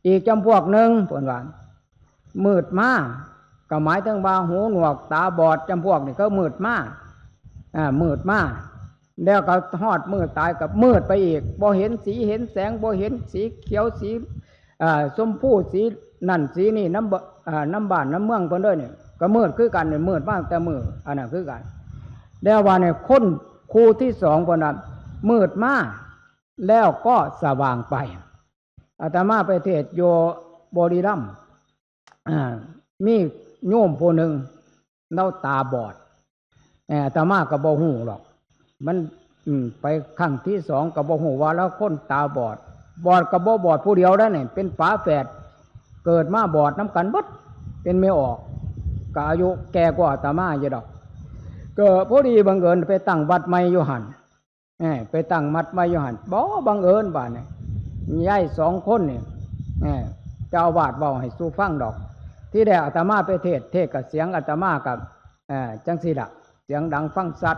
อีกจำพวกหนึ่งเพิ่นว่า มืดมา ก็หมายถึงว่าหูหนวกตาบอดจำพวกนี่ก็มืดมา อ่า มืดมา แล้วก็ฮอดมื้อตายก็มืดไปอีก บ่เห็นสีเห็นแสง บ่เห็นสีเขียวสี อ่า ชมพูสีนั่นสีนี่นำบ- อ่า นำบ้านนำเมืองเพิ่นเด้อนี่ ก็มืดคือกันนี่ มืดมาตั้งแต่มื้ออันนั้นคือกัน แล้วว่าเนี่ยคนคู่ที่สองเพิ่นน่ะมืดมา แล้วก็สว่างไป อาตมาไปเทศน์อยู่บุรีรัมย์ อ่า มีโยมผู้หนึ่ง ลาวตาบอด เอ่อ อาตมาก็บ่ฮู้หรอก มัน อืม ไปครั้งที่สองก็บ่ฮู้ว่าลาวคนตาบอด บอดก็บ่บอดผู้เดียวได้นี่ เป็นฝาแฝด เกิดมาบอดนำกันเบิด เป็นแม่ออก ก็อายุแก่กว่าอาตมาอยู่ดอก ก็พอดีบังเอิญไปตั้งวัดใหม่อยู่หั่น เอ้ย ไปตั้งวัดใหม่อยู่หั่น บ่บังเอิญบาดนี่ ยายสองคนนี่ เอ้ย เจ้าอาวาสเว้าให้สู่ฟังดอก ที่แรกอาตมาไปเทศน์ เทศน์ก็เสียงอาตมาก็ เอ่อ จังซี่ล่ะ เสียงดังฟังชัด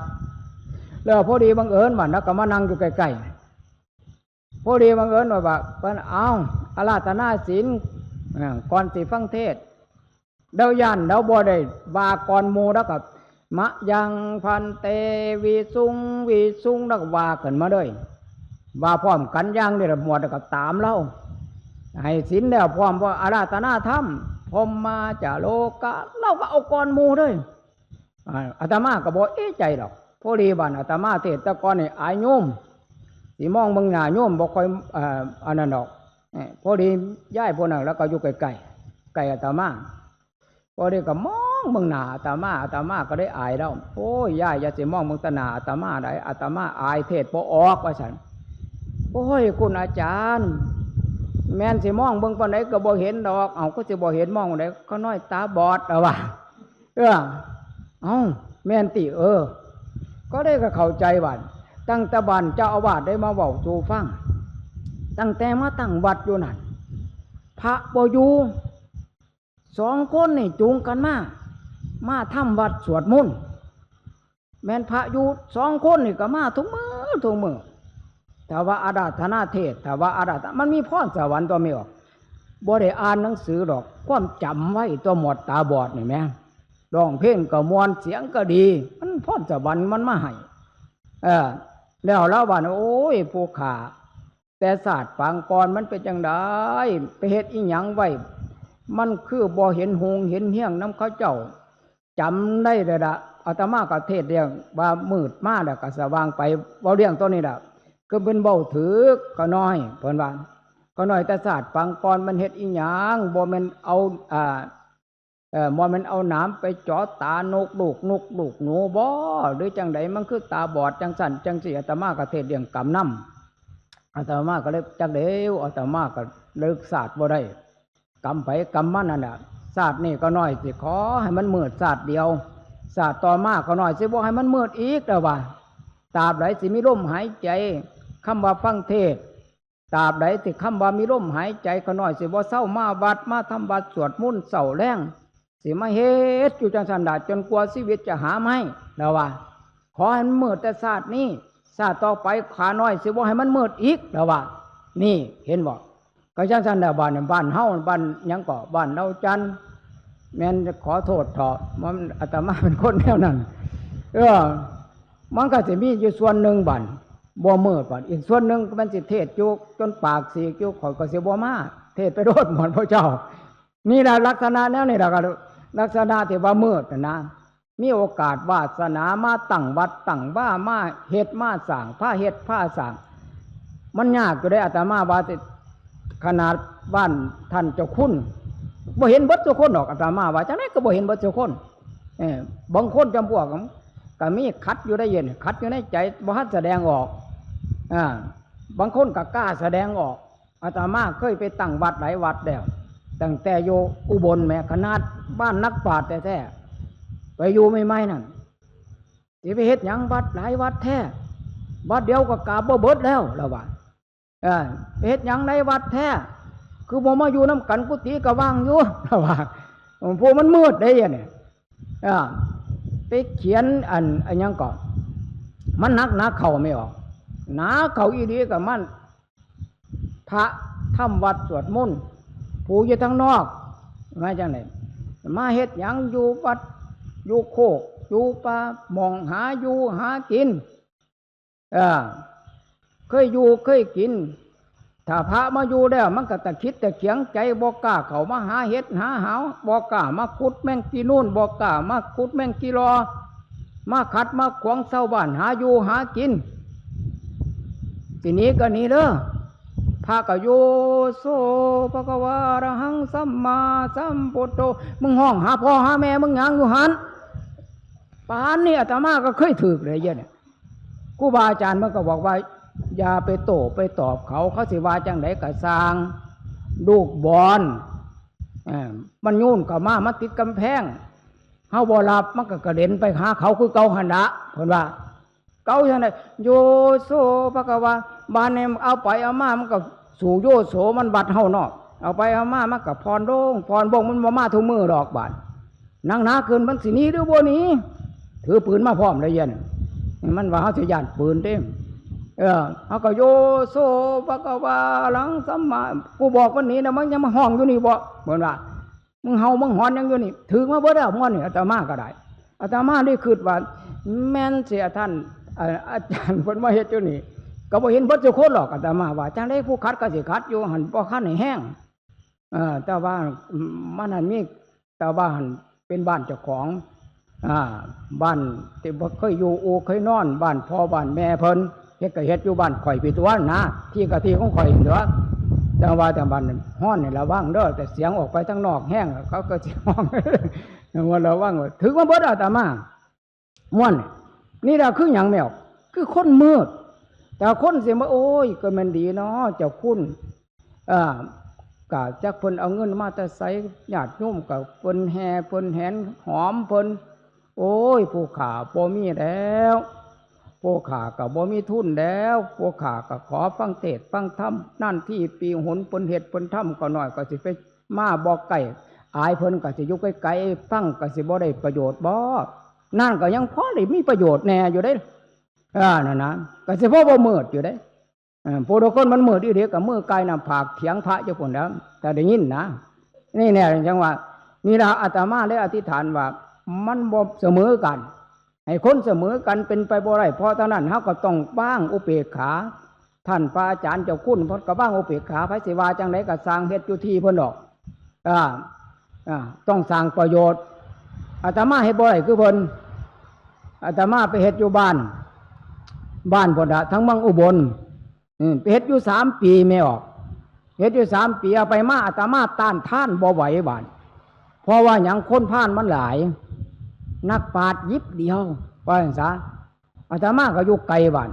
แล้วพอดีบังเอิญว่า แล้วก็มานั่งอยู่ใกล้ๆ พอดีบังเอิญว่า ว่าเพิ่น เอ้า อาราธนาศีล เอ่อ ก่อนสิฟังเทศน์ แล้วย่านแล้วบ่ได้ว่าก่อนหมู่ แล้วก็ มะยัง ภันเต วิสุง วิสุง แล้วก็ว่าขึ้นมาเลย ว่าพร้อมกันอย่างนี้ละ หมวดแล้วก็ตามลาว ให้ศีลแล้วพร้อม ว่าอาราธนาธรรม พรหมาจาโลกะ ลาวก็เอาก่อนหมู่เลย อ่า อาตมาก็บ่เอะใจดอก พอดีบาดอาตมาเทศน์แต่ก่อนนี่อายโยม สิมองเบิ่งหน้าโยมบ่ค่อย เอ่อ อันนั้นดอก เอ้อ พอดียายผู้นั้นลาวก็อยู่ใกล้ๆ ใกล้อาตมา พอดีก็มองเบิ่งหน้าอาตมา อาตมาก็ได้อายลาว โอ้ย ยายอย่าสิมองเบิ่งแต่หน้าอาตมาได้ อาตมาอายเทศน์บ่ออก ว่าซั่น โอ้ย คุณอาจารย์ แม่นสิมองเบิ่งปานใดก็บ่เห็นดอก เอ้า ก็สิบ่เห็น มองปานใด ข้าน้อยตาบอด ลาวว่า เออ เอ้า แม่นติ เออ ก็ได้ก็เข้าใจว่า ตั้งแต่บาดเจ้าอาวาสได้มาเว้าสู่ฟัง ตั้งแต่มาตั้งวัดอยู่นั่น พระบ่อยู่ สองคนนี่จูงกันมา มาทำวัดสวดมนต์ แม่นพระอยู่สองคนนี่ก็มาทุกมื้อทุกมื้อ ถ้าว่าอาราธนาเทศน์ ถ้าว่าอาราธ- มันมีพรสวรรค์ตัวแม่ออก บ่ได้อ่านหนังสือดอก ความจำไวตัว หมวดตาบอดนี่แหม ร้องเพลงก็ม่วน เสียงก็ดี มันพรสวรรค์มันมาให้ เออ แล้วลาวว่า โอ้ย ผู้ข้า แต่ชาติปางก่อนมันเป็นจั่งใด ไปเฮ็ดอิหยังไว้ มันคือบ่เห็นฮงเห็นเฮียงนำเขาเจ้า จำได้เลยละ อาตมาก็เทศน์เรื่องว่ามืดมาแล้วก็สว่างไป เว้าเรื่องตัวนี้ล่ะ คือเพิ่นเว้าถืกข้าน้อย เพิ่นว่า ข้าน้อยแต่ชาติปางก่อนมันเฮ็ดอิหยัง บ่แม่นเอา อ่า เอ่อ บ่แม่นเอาหนามไปเจาะตานกลูก นกลูกหนูบ่ หรือจั่งใด มันคือตาบอดจั่งซั่นจั่งซี้ อาตมาก็เทศน์เรื่องกรรมนำ อาตมาก็เลยจักแล้ว อาตมาก็เลิกชาติบ่ได้ กรรมไผกรรมมันนั่นน่ะ ชาตินี้ข้าน้อยสิขอให้มันมืดชาติเดียว ชาติต่อมาข้าน้อยสิบ่ให้มันมืดอีก ลาวว่า ตราบใดสิมีลมหายใจ คำว่าฟังเทศน์ ตราบใดที่คำว่ามีลมหายใจ ข้าน้อยสิบ่เซามาวัด มาทำวัดสวดมนต์เช้าแลง สิมาเฮ็ดอยู่จั่งซั่นล่ะ จนกว่าชีวิตจะหามาให้ ลาวว่า ขอให้มันมืดแต่ชาตินี้ ชาติต่อไปข้าน้อยสิบ่ให้มันมืดอีก ลาวว่า นี่ เห็นบ่ ก็จั่งซั่นแหละ บ้าน บ้านเฮา บ้านหยังก็ บ้านลาวจันทน์ แม่นขอโทษเถาะ มัน อาตมาเป็นคนแนวนั้น เออ มันก็สิมีอยู่ส่วนหนึ่งบัด บ่มืดบัด อีกส่วนหนึ่งมันสิเทศน์อยู่จนปากสีกอยู่ ข้อยก็สิบ่มา เทศน์ไปโลดหมดพระเจ้า นี่ล่ะลักษณะแนวนี้ล่ะ ก็ลักษณะที่ว่ามืดน่ะนะ มีโอกาสวาสนามาตั้งวัดตั้งวา มาเฮ็ดมาสร้าง พาเฮ็ดพาสร้าง มันยากอยู่เด้ อาตมาว่าสิ ขนาดบ้านท่านเจ้าคุณ บ่เห็นเบิดทุกคนดอก อาตมาว่าจั่งใดก็บ่เห็นเบิดทุกคน เออ บางคนจำพวกก็มีขัดอยู่ได้เย็น ขัดอยู่ในใจ บ่ทันแสดงออก อ่า บางคนก็กล้าแสดงออก อาตมาเคยไปตั้งวัดหลายวัดแล้ว ตั้งแต่อยู่อุบลแหม ขนาดบ้านนักปราชญ์แท้ๆ ไปอยู่ใหม่ๆนั่น สิไปเฮ็ดหยังวัดหลายวัดแท้ วัดเดียวก็กราบบ่เบิดแล้ว ลาวว่า เออ ไปเฮ็ดหยังในวัดแท้ คือบ่มาอยู่นำกัน กุฏิก็ว่างอยู่ ลาวว่า พวกมันมืดเด้เนี่ย เออ ไปเขียนอัน อันหยังก็ มันหนัก หนาเข้าแม่ออก หนาเข้าอีหลีก็มัน พระทำวัดสวดมนต์ ผู้อยู่ทางนอก มาจั่งใด มาเฮ็ดหยังอยู่วัด อยู่โคก อยู่ป่า หม่องหาอยู่หากิน เออ เคยอยู่เคยกิน ถ้าพระมาอยู่แล้ว มันก็ตะขิดตะเขียงใจ บ่กล้าเข้ามาหาเห็ดหาหาว บ่กล้ามาขุดแมงจีนูน บ่กล้ามาขุดแมงจีรอ มาขัดมาขวางชาวบ้านหาอยู่หากิน สิหนีก็หนีเด้อ พระก็โยโส ภะคะวา อะระหัง สัมมาสัมพุทโธ มึงฮ้องหาพ่อหาแม่มึงหยังอยู่หั่น ปานนี้อาตมาก็เคยถืกเลยเดี๋ยวนี้ ครูบาอาจารย์มันก็บอกว่า อย่าไปโต้ไปตอบเขา เขาสิว่าจั่งใดก็ซ่าง ลูกบอล เอ่อ มันโยนเข้ามา มันติดกำแพง เฮาบ่รับ มันก็กระเด็นไปหาเขาคือเก่าหั่นละ เพิ่นว่า เก่าจั่งใด โยโส ภะคะวา บาดนี้เอาไปเอามา มันก็สู่โยโสมันบัดเฮาเนาะ เอาไปเอามา มันก็ผ่อนลง ผ่อนลง มันบ่มาทุกมื้อดอกบาด หนักหนาขึ้น มันสิหนีหรือบ่หนี ถือปืนมาพร้อมเลยเดี๋ยวนี้ มันว่าเฮาสิย้านปืนเด้ เออ เฮาก็โยโส ภะคะวา อะระหัง สัมมา กูบอกมันหนีนะ มันยังมาฮ้องอยู่นี่บ่ เพิ่นว่า มึงเห่ามึงหอนหยังอยู่นี่ ถืกมาเบิดแล้วม่วนนี่ อาตมาก็ได้ อาตมาได้คิดว่า แม่นเสียท่าน เอ่อ อาจารย์เพิ่นมาเฮ็ดอยู่นี่ ก็บ่เห็นเบิดทุกคนหรอก อาตมาว่า จั่งใดผู้ขัดก็สิขัดอยู่หั่น บ่คันให้แฮง เอ่อ แต่ว่ามันนั่นมี แต่ว่าหั่นเป็นบ้านเจ้าของ อ่า บ้านที่บ่เคยอยู่อู่เคยนอน บ้านพ่อบ้านแม่เพิ่น เฮ็ดก็เฮ็ดอยู่บ้านข่อยพี้ตั๊วนะ ที่ก็ที่ของข่อยตั๊ว แต่ว่าแต่บ้านฮ้อนนี่ระวังเด้อ แต่เสียงออกไปทางนอกแฮง เขาก็สิฮ้อง ว่าระวัง ถืกมาเบิดอาตมา ม่วน นี่ล่ะคือหยังแมว คือคนมืด แต่คนสิมา โอ้ย ก็แม่นดีเนาะ เจ้าคุณ อ่า กะจักเพิ่นเอาเงินมาแต่ไส ญาติโยมกะเพิ่นแห่เพิ่นแหนหอมเพิ่น โอ้ย ผู้ข้าบ่มีแล้ว ผู้ข้ากะบ่มีทุนแล้ว ผู้ข้ากะขอฟังเทศน์ฟังธรรม นานทีปีหน เพิ่นเฮ็ดเพิ่นทำก็น้อย ก็สิไปมาบ่ใกล้ อายเพิ่นก็สิอยู่ไกลๆ ฟังก็สิบ่ได้ประโยชน์บ่ นั่นก็ยังพอได้มีประโยชน์แหน่อยู่เด้ เออ นั่นนะ ก็สิพอบ่มืดอยู่เด้ เออ ผู้ทุกคนมันมืดอีหลี ก็มือไกลหน้าผากเถียงพระอยู่พุ้นแหล้ว แต่ได้ยินนะ นี่แน่จังว่า นี่ล่ะอาตมาได้อธิษฐานว่า มันบ่เสมอกัน ให้คนเสมอกันเป็นไปบ่ได้ เพราะฉะนั้นเฮาก็ต้องวางอุเบกขา ท่านพระอาจารย์เจ้าคุณเพิ่นก็วางอุเบกขา ไผสิว่าจั่งใดก็ซ่าง เฮ็ดอยู่ที่เพิ่นดอก อ่า อ่า ต้องสร้างประโยชน์ อาตมาเฮ็ดบ่ได้คือเพิ่น อาตมาไปเฮ็ดอยู่บ้าน บ้านพุ้นละ ทั้งเมืองอุบล อืม ไปเฮ็ดอยู่สามปีแม่ออก เฮ็ดอยู่สามปี เอาไปมา อาตมาต้านทานบ่ไหวบาด เพราะว่าหยัง คนพาลมันหลาย นักปราชญ์หยิบเดียว ว่าจั่งซะ อาตมาก็อยู่ไกลบ้าน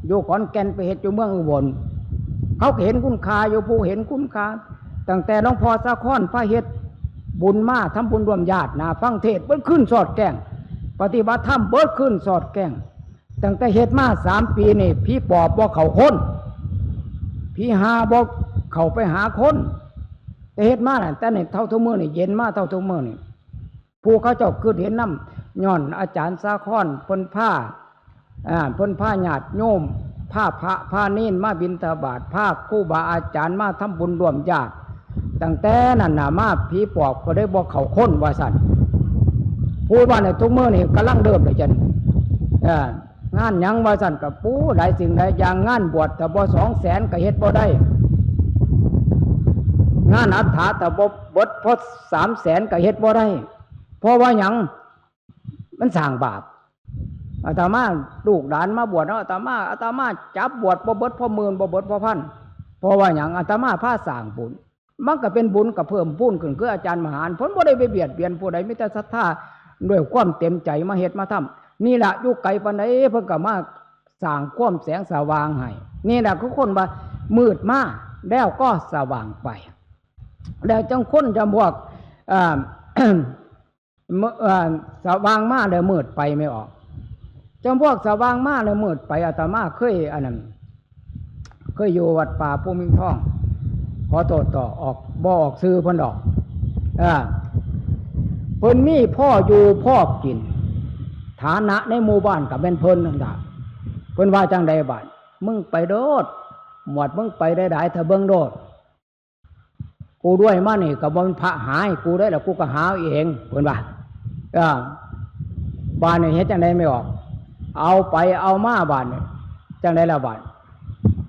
อยู่ขอนแก่น ไปเฮ็ดอยู่เมืองอุบล เขาก็เห็นคุณค่าอยู่ ผู้เห็นคุณค่า ตั้งแต่หลวงพ่อสาครพาเฮ็ดบุญมา ทำบุญร่วมญาตินะ ฟังเทศน์เบิดคืนสอดแกล้ง ปฏิบัติธรรมเบิดคืนสอดแกล้ง ตั้งแต่เฮ็ดมาสามปีนี่ ผีปอบบ่เข้าคน ผีห่าบ่เข้าไปหาคน แต่เฮ็ดมาน่ะ แต่นี่เท่าทุกมื้อนี่ เย็นมาเท่าทุกมื้อนี่ ผู้เขาเจ้าคิดเห็นนำ ย้อนอาจารย์สาครเพิ่นพา อ่า เพิ่นพาญาติโยม พาพระพาเณรมาบิณฑบาต พาครูบาอาจารย์มาทำบุญร่วมญาติ ตั้งแต่นั้นน่ะมา ผีปอบก็ได้บ่เข้าคนว่าซั่น ผู้บ้านนี่ทุกมื้อนี่กำลังเริ่มเลยจั่น เอ่อ งานหยังว่าซั่น ก็ปู้หลายสิ่งหลายอย่าง งานบวชถ้าบ่สองแสนก็เฮ็ดบ่ได้ งานอัฏฐะถ้าบ่เบิดพอสามแสนก็เฮ็ดบ่ได้ เพราะว่าหยัง มันสร้างบาป อาตมาลูกหลานมาบวชเนาะ อาตมา อาตมาจับบวชบ่เบิดพอหมื่น บ่เบิดพอพัน เพราะว่าหยัง อาตมาพาสร้างบุญ มันก็เป็นบุญก็เพิ่มพูนขึ้น คืออาจารย์มหาญ เพิ่นบ่ได้ไปเบียดเบียนผู้ใด มีแต่ศรัทธาด้วยความเต็มใจมาเฮ็ดมาทำ นี่ล่ะ อยู่ไกลปานใดเพิ่นก็มาสร้างความแสงสว่างให้ นี่ล่ะคือคนว่ามืดมาแล้วก็สว่างไป แล้วจั่งคนจำพวก อ่า เมื่อ เอ่อ สว่างมาแล้วมืดไปแม่ออก จำพวกสว่างมาแล้วมืดไป อาตมาเคยอันนั้น เคยอยู่วัดป่าภูมิงทอง ขอโทษต่อ ออก บ่ออกชื่อเพิ่นดอก อ่า เพิ่นมีพ่ออยู่พ่อกิน ฐานะในหมู่บ้านก็แม่นเพิ่นนั่นล่ะ เพิ่นว่าจั่งใดบาด มึงไปโลด หมวดมึงไปได้หลาย ถ้าเบิ่งโลด กูด้วยมานี่ก็บ่แม่นพระหาให้กูได้ล่ะ กูก็หาเอาเอง เพิ่นว่า เออ บาดนี้เฮ็ดจั่งใด๋แม่ออก เอาไปเอามาบาดนี้ จั่งใด๋ล่ะบาด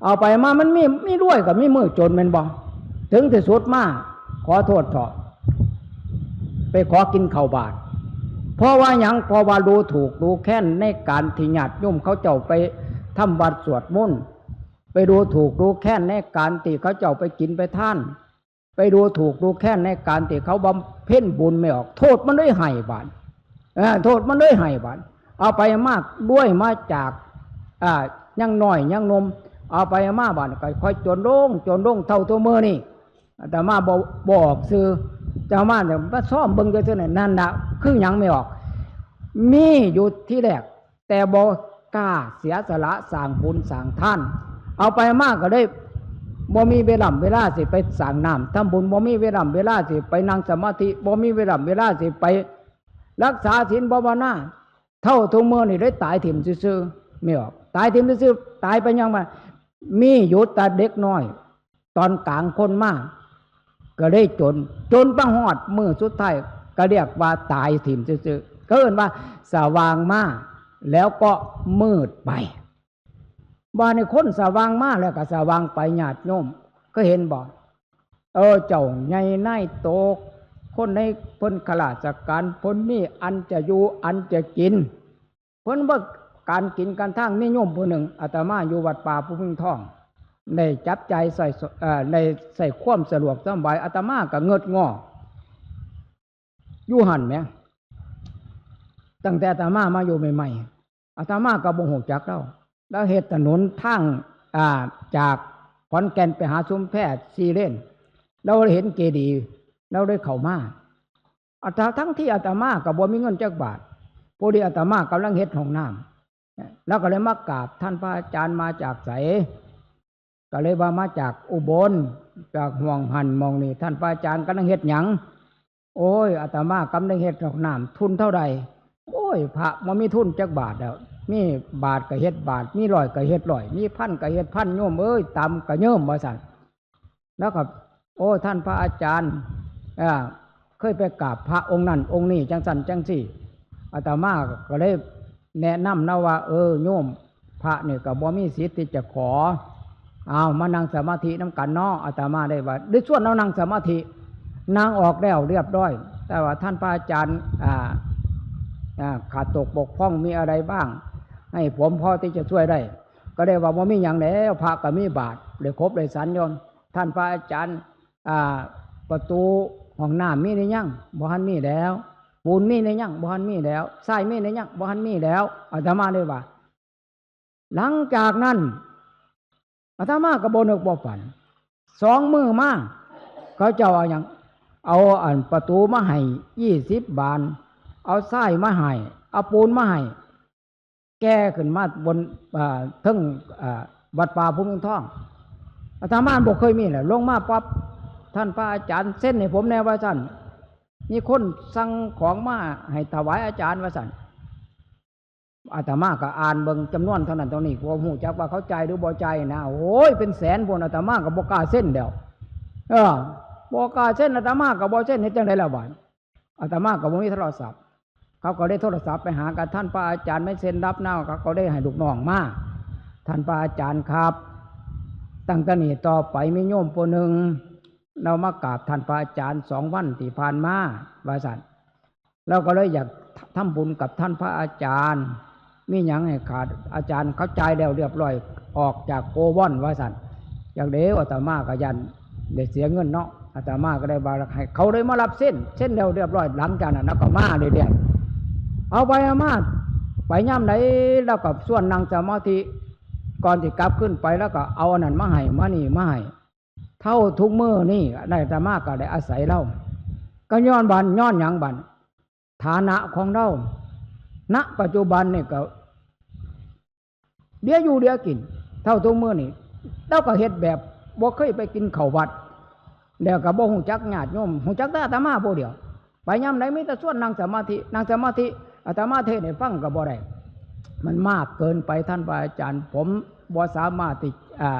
เอาไปมามันมี มีรวยก็มีมื้อจนแม่นบ่ ถึงที่สุดมา ขอโทษเถาะ ไปขอกินข้าวบาด เพราะว่าหยัง เพราะว่าดูถูกดูแคลนในการที่ญาติโยมเขาเจ้าไปทำวัดสวดมนต์ ไปดูถูกดูแคลนในการที่เขาเจ้าไปกินไปทาน ไปดูถูกดูแคลนในการที่เขาบำเพ็ญบุญแม่ออก โทษมันเลยให้บาด เออ โทษมันเลยให้บาด เอาไปมากด้วยมาจาก อ่า ยังน้อยยังหนุ่ม เอาไปมาบาดก็ค่อยจนลง จนลงเท่าทุกมื้อนี่ อาตมาบ่ บ่ออกชื่อ เจ้ามาเนี่ยมาซ่อมเบิ่งอยู่ซื่อๆ นั่น นั่นน่ะ คือหยังแม่ออก มีอยู่ที่แรก แต่บ่กล้าเสียสละสร้างบุญสร้างทาน เอาไปมาก็เลยบ่มีเวลา เวลาสิไปสร้างน้ำทำบุญ บ่มีเวลา เวลาสิไปนั่งสมาธิ บ่มีเวลา เวลาสิไปรักษาศีลภาวนา เท่าทุกมื้อนี่ได้ตายถิ่มซื่อๆ แม่ออก ตายถิ่มซื่อๆ ตายไปหยังมา มีอยู่แต่เด็กน้อย ตอนกลางคนมา ก็เลยจน จนมาฮอดมื้อสุดท้าย ก็เรียกว่าตายถิ่มซื่อๆ ก็เอิ้นว่าสว่างมา แล้วก็มืดไป บาดนี้คนสว่างมาแล้วก็สว่างไป ญาติโยม เคยเห็นบ่ เออ เจ้าใหญ่นายโต คนในเพิ่นข้าราชการ เพิ่นมีอันจะอยู่อันจะกิน เพิ่นว่าการกินการทาง มีโยมผู้หนึ่ง อาตมาอยู่วัดป่าภูมิทอง ได้จับจ่ายใช้ส- เอ่อ ได้ใช้ความสะดวกสบาย อาตมาก็เงิดงอ อยู่หั่นแหม ตั้งแต่อาตมามาอยู่ใหม่ๆ อาตมาก็บ่ฮู้จักลาว ลาวเฮ็ดถนนทาง อ่า จากขอนแก่นไปหาชุมแพสี่เลน ลาวเห็นเจดีย์ ลาวเลยเข้ามา อาต- ทั้งที่อาตมาก็บ่มีเงินจักบาท พอดีอาตมากำลังเฮ็ดห้องน้ำ ลาวก็เลยมากราบท่านพระอาจารย์ มาจากไส ก็เลยว่ามาจากอุบล จากหม่องหั่นหม่องนี่ ท่านพระอาจารย์กำลังเฮ็ดหยัง โอ้ย อาตมากำลังเฮ็ดห้องน้ำ ทุนเท่าใด โอ้ย พระบ่มีทุนจักบาทแล้ว มีบาทก็เฮ็ดบาท มีร้อยก็เฮ็ดร้อย มีพันก็เฮ็ดพัน โยมเอ้ย ตำก็เยิ่ม ว่าซั่น แล้วก็ โอ้ ท่านพระอาจารย์ อ่า เคยไปกราบพระองค์นั้นองค์นี้ จังซั่นจังซี่ อาตมาก็เลยแนะนำนะว่า เออ โยม พระนี่ก็บ่มีสิทธิ์ที่จะขอ เอามานั่งสมาธินำกันเนาะ อาตมาได้ว่า ได้ชวนลาวนั่งสมาธิ นั่งออกแล้วเรียบร้อย แต่ว่าท่านพระอาจารย์ อ่า อ่า ขาดตกบกพร่องมีอะไรบ้าง ให้ผมพอที่จะช่วยได้ ก็ได้ว่าบ่มีหยังแล้ว พระก็มีบาตร ได้ครบได้สัญโยม ท่านพระอาจารย์ อ่า ประตูห้องน้ำมีหรือยัง บ่ทันมีแล้ว ปูนมีหรือยัง บ่ทันมีแล้ว ทรายมีหรือยัง บ่ทันมีแล้ว อาตมาเลยว่า หลังจากนั้น อาตมาก็บ่นึกบ่ฝัน สองมื้อมา เขาเจ้าเอาหยัง เอาอันประตูมาให้ยี่สิบบาน เอาทรายมาให้ เอาปูนมาให้ แก่ขึ้นมาบน อ่า เทิง อ่า วัดป่าภูมิทอง อาตมาบ่เคยมีแหละ ลงมาปั๊บ ท่านพระอาจารย์เซ็นให้ผมแหน่ ว่าซั่น มีคนสั่งของมาให้ถวายอาจารย์ ว่าซั่น อาตมาก็อ่านเบิ่งจำนวนเท่านั้นเท่านี้ บ่ฮู้จักว่าเขาจ่ายหรือบ่จ่ายนะ โอ้ย เป็นแสนพุ้น อาตมาก็บ่กล้าเซ็นแล้ว เออ บ่กล้าเซ็น อาตมาก็บ่เซ็น เฮ็ดจั่งใดล่ะบาด อาตมาก็บ่มีโทรศัพท์ เขาก็ได้โทรศัพท์ไปหากับท่านพระอาจารย์ ไม่เซ็นรับนะ เขาก็ได้ให้ลูกน้องมา ท่านพระอาจารย์ครับ ตั้งแต่นี้ต่อไปมีโยมผู้หนึ่ง ลาวมากราบท่านพระอาจารย์สองวันที่ผ่านมา ว่าซั่น ลาวก็เลยอยากทำบุญกับท่านพระอาจารย์ มีหยังให้ขาด อาจารย์เขาจ่ายแล้วเรียบร้อย ออกจากโกวอน ว่าซั่น อยากเด้อ อาตมาก็ย่านได้เสียเงินเนาะ อาตมาก็ได้ว่าให้เขาได้มารับเซ็น เซ็นแล้วเรียบร้อย หลังจากนั้นลาวก็มาเรื่อยๆ เอาไปเอามา ไปยามใดลาวก็ชวนนั่งสมาธิ ก่อนสิกลับขึ้นไปลาวก็เอาอันนั้นมาให้ มานี่มาให้ เท่าทุกมื้อนี่ อาตมาก็ได้อาศัยลาว ก็ย้อนบาด ย้อนหยังบาด ฐานะของลาว ณ ปัจจุบันนี่ก็เหลืออยู่เหลือกิน เท่าทุกมื้อนี่ ลาวก็เฮ็ดแบบบ่เคยไปกินข้าววัด แล้วก็บ่ฮู้จักญาติโยม ฮู้จักแต่อาตมาผู้เดียว ไปยามใดมีแต่ชวนนั่งสมาธิ นั่งสมาธิ อาตมาเทศน์ให้ฟังก็บ่ได้ มันมากเกินไปท่านพระอาจารย์ ผมบ่สามารถที่ อ่า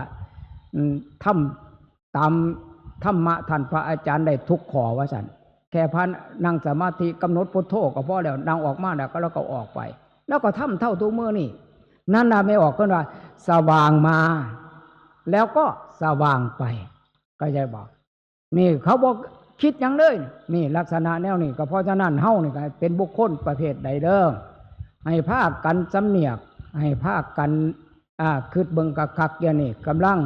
อืม ทำตาม ธรรมะท่านพระอาจารย์ได้ทุกข้อว่าซั่น แค่พานั่งสมาธิกำหนดพุทโธก็พอแล้ว นั่งออกมาแล้วก็ แล้วก็ออกไป แล้วก็ทำเท่าทุกมื้อนี่ นั่นน่ะแม่ออกเพิ่นว่า สว่างมา แล้วก็สว่างไป เข้าใจบ่? นี่เขาบ่คิดหยังเลย นี่ลักษณะแนวนี้ ก็เพราะฉะนั้นเฮานี่ก็เป็นบุคคลประเภทใดเด้อ ให้พากันสำเนียก ให้พากัน อ่า คิดเบิ่งคักๆ เดี๋ยวนี้กำลัง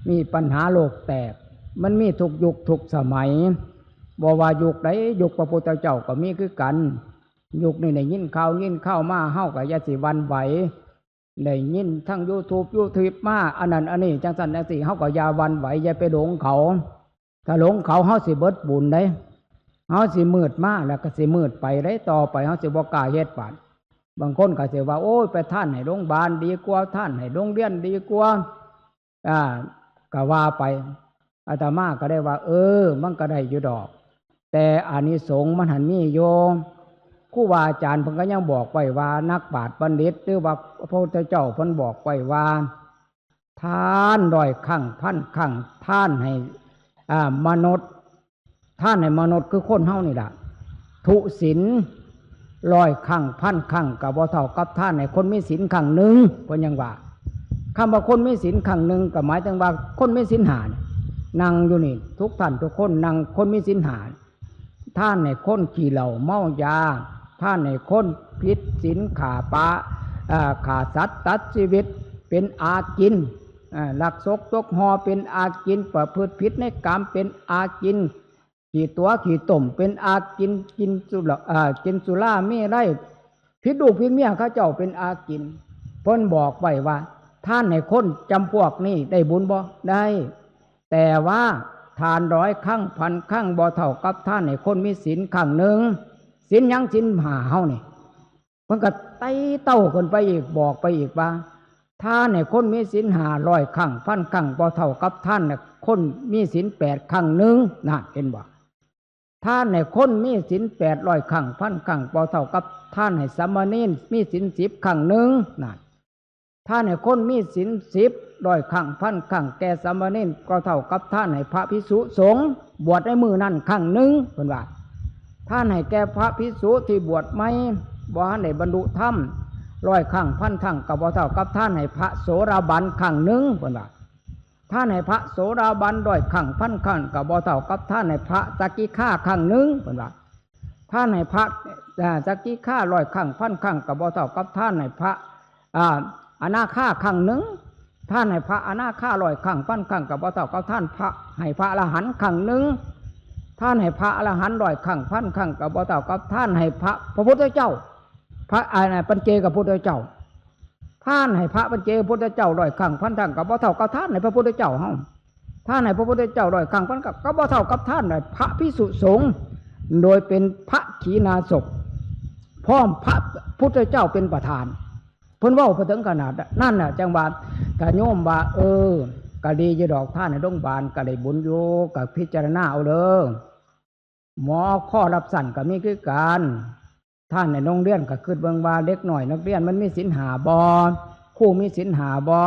มีปัญหาโลกแตก มันมีทุกยุคทุกสมัย บ่ว่ายุคใด ยุคพระพุทธเจ้าก็มีคือกัน ยุคนี้ได้ยินข่าว ยินข่าวมา เฮาก็อย่าสิหวั่นไหว ได้ยินทั้งยูทูบ ยูทูบมา อันนั้นอันนี้ จังซั่นจังซี่ เฮาก็อย่าหวั่นไหว อย่าไปหลงเขา ถ้าหลงเขา เฮาสิเบิดบุญเด้ เฮาสิมืดมา แล้วก็สิมืดไปเด้ ต่อไปเฮาสิบ่กล้าเฮ็ดบาป บางคนก็สิว่า โอ้ย ไปทานให้โรงบาลดีกว่า ทานให้โรงเรียนดีกว่า อ่า ก็ว่าไป อาตมาก็ได้ว่า เออ มันก็ได้อยู่ดอก แต่อานิสงส์มันหั้นมีอยู่ ครูบาอาจารย์เพิ่นก็ยังบอกไว้ว่า นักปราชญ์บัณฑิต หรือว่าพระพุทธเจ้าเพิ่นบอกไว้ว่า ทานร้อยครั้งพันครั้ง ทานให้ อ่า มนุษย์ ทานให้มนุษย์คือคนเฮานี่ล่ะ ทุศีลร้อยครั้งพันครั้ง ก็บ่เท่ากับทานให้คนมีศีลครั้งหนึ่ง เพิ่นยังว่า คำว่าคนมีศีลครั้งหนึ่ง ก็หมายถึงว่าคนมีศีลห้านี่ นั่งอยู่นี่ ทุกท่านทุกคนนั่ง คนมีศีลห้า ทานให้คนขี้เหล้าเมายา ทานให้คนผิดศีล ฆ่าปะ อ่า ฆ่าสัตว์ตัดชีวิต เป็นอาจิณ อ่า ลักทรัพย์ตกห่อเป็นอาจิณ ประพฤติผิดในกามเป็นอาจิณ ขี้ตั๋วขี้ต้มเป็นอาจิณ กินสุรา อ่า กินสุราเมรัย ผิดลูกผิดเมียเขาเจ้าเป็นอาจิณ เพิ่นบอกไว้ว่า ทานให้คนจำพวกนี้ได้บุญบ่? ได้ แต่ว่าทานร้อยครั้งพันครั้งบ่เท่ากับทานให้คนมีศีลครั้งหนึ่ง ศีลหยัง? ศีลห้าเฮานี่ เพิ่นก็ไต่เต้าขึ้นไปอีก บอกไปอีกว่า ทานให้คนมีศีลห้าร้อยครั้งพันครั้งบ่เท่ากับทานให้คนมีศีลแปดครั้งหนึ่ง นั่นเห็นบ่? ทานให้คนมีศีลแปดร้อยครั้งพันครั้งบ่เท่ากับทานให้สามเณรมีศีลสิบครั้งหนึ่ง นั่น ทานให้คนมีศีลสิบร้อยครั้งพันครั้งแก่สามเณรก็เท่ากับทานให้พระภิกษุสงฆ์บวชในมื้อนั้นครั้งหนึ่ง เพิ่นว่า ทานให้แก่พระภิกษุที่บวชใหม่ บ่ทันได้บรรลุธรรม ร้อยครั้งพันครั้งก็บ่เท่ากับทานให้พระโสดาบันครั้งหนึ่ง เพิ่นว่า ทานให้พระโสดาบันร้อยครั้งพันครั้งก็บ่เท่ากับทานให้พระสกิทาคาครั้งหนึ่ง เพิ่นว่า ทานให้พระ อ่า สกิทาคาร้อยครั้งพันครั้งก็บ่เท่ากับทานให้พระ อ่า อนาคาคาครั้งหนึ่ง ทานให้พระอนาคาคาร้อยครั้งพันครั้งก็บ่เท่ากับทานพระ ให้พระอรหันต์ครั้งหนึ่ง ทานให้พระอรหันต์ร้อยครั้งพันครั้งก็บ่เท่ากับทานให้พระ พระพุทธเจ้า พระ อ่า ปัจเจกพุทธเจ้า ทานให้พระปัจเจกพุทธเจ้าร้อยครั้งพันครั้งก็บ่เท่ากับทานให้พระพุทธเจ้าเฮา ทานให้พระพุทธเจ้าร้อยครั้งพันครั้งก็บ่เท่ากับทานให้พระภิกษุสงฆ์ โดยเป็นพระขีณาสพ พร้อมพระพุทธเจ้าเป็นประธาน เพิ่นเว้าไปถึงขนาดนั้นน่ะ จังว่า ถ้าโยมว่า เออ ก็ดีอยู่ดอก ทานให้โรงบาลก็ได้บุญอยู่ ก็พิจารณาเอาเด้อ หมอคอรับสั้นก็มีคือกัน ทานให้โรงเรียนก็คิดเบิ่งว่าเด็กน้อยนักเรียนมันมีศีลห้าบ่ ครูมีศีลห้าบ่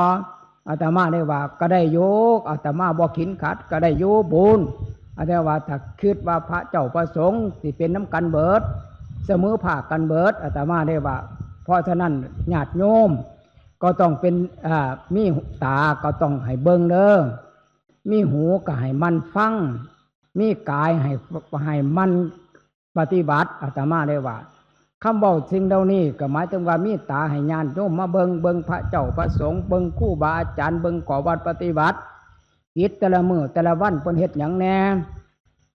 อาตมาได้ว่าก็ได้อยู่ อาตมาบ่ขินขัด ก็ได้อยู่บุญ อาตมาว่าถ้าคิดว่าพระเจ้าพระสงฆ์สิเป็นนำกันเบิด เสมอภาคกันเบิด อาตมาได้ว่า เพราะฉะนั้นญาติโยมก็ต้องเป็น อ่า มีตาก็ต้องให้เบิ่งเด้อ มีหูก็ให้มันฟัง มีกายให้ ให้มันปฏิบัติ อาตมาได้ว่า คำเว้าสิ่งเหล่านี้ก็หมายถึงว่ามีตาให้ญาติโยมมาเบิ่ง เบิ่งพระเจ้าพระสงฆ์ เบิ่งครูบาอาจารย์ เบิ่งข้อวัดปฏิบัติ กิจแต่ละมื้อแต่ละวันเพิ่นเฮ็ดหยังแหน่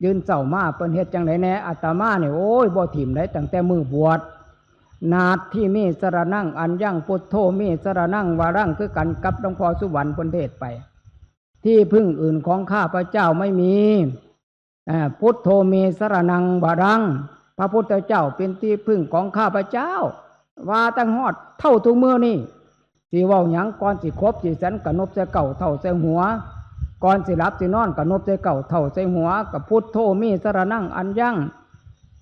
ตื่นเช้ามาเพิ่นเฮ็ดจั่งใดแหน่ อาตมานี่ โอ้ย บ่ถิ่มได๋ ตั้งแต่มื้อบวช นาทิเมสรณังอัญญัง พุทโธเมสรณังวรัง คือกันกับหลวงพ่อสุวรรณเพิ่นเทศน์ไป ที่พึ่งอื่นของข้าพเจ้าไม่มี อ่า พุทโธเมสรณังวรัง พระพุทธเจ้าเป็นที่พึ่งของข้าพเจ้า ว่าตั้งฮอดเท่าทุกมื้อนี้ สิเว้าหยัง ก่อนสิขบสิสันก็นบใส่เก้าเท่าใส่หัว ก่อนสิหลับสินอนก็นบใส่เก้าเท่าใส่หัว ก็พุทโธเมสรณังอัญญัง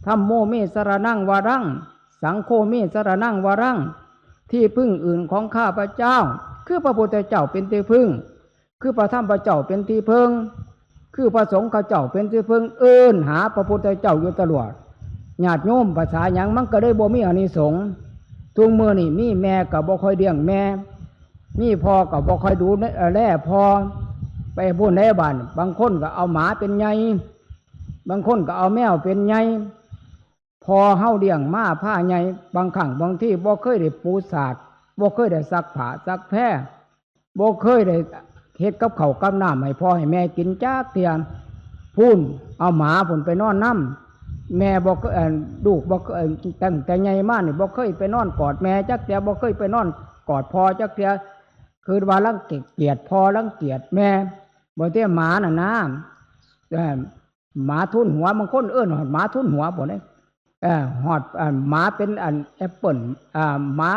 ธัมโมเมสรณังวรัง สังโฆเมสรณังวรัง ที่พึ่งอื่นของข้าพเจ้า คือพระพุทธเจ้าเป็นที่พึ่ง คือพระธรรมพระเจ้าเป็นที่พึ่ง คือพระสงฆ์เขาเจ้าเป็นที่พึ่ง เอิ้นหาพระพุทธเจ้าอยู่ตลอด ญาติโยมภาษาหยัง มันก็เลยบ่มีอานิสงส์ ทุกมื้อนี่มีแม่ก็บ่ค่อยเลี้ยงแม่ มีพ่อก็บ่ค่อยดูแลพ่อ ไปพู้นแลบ้าน บางคนก็เอาหมาเป็นใหญ่ บางคนก็เอาแมวเป็นใหญ่ พ่อเฮาเลี้ยงมาพาใหญ่ บางครั้งบางทีบ่เคยได้ปูสาด บ่เคยได้ซักผ้าซักแพร บ่เคยได้เฮ็ดกับข้าวกับน้ำให้พ่อให้แม่กินจักเทื่อ พู้น เอาหมาพู้นไปนอนนำ แม่บ่เคย เอ่อ ลูกบ่เคย ตั้งแต่ใหญ่มานี่บ่เคยไปนอนกอดแม่จักเทื่อ บ่เคยไปนอนกอดพ่อจักเทื่อ คือว่ารังเกียจพ่อรังเกียจแม่ บ่เตี้ยหมาน่ะนะ เอ่อ หมาทุนหัว บางคนเอิ้นว่าหมาทุนหัวพู้นเด้ เอ่อ ฮอด เอ่อ หมาเป็นอันแอปเปิ้ล อ่า หมา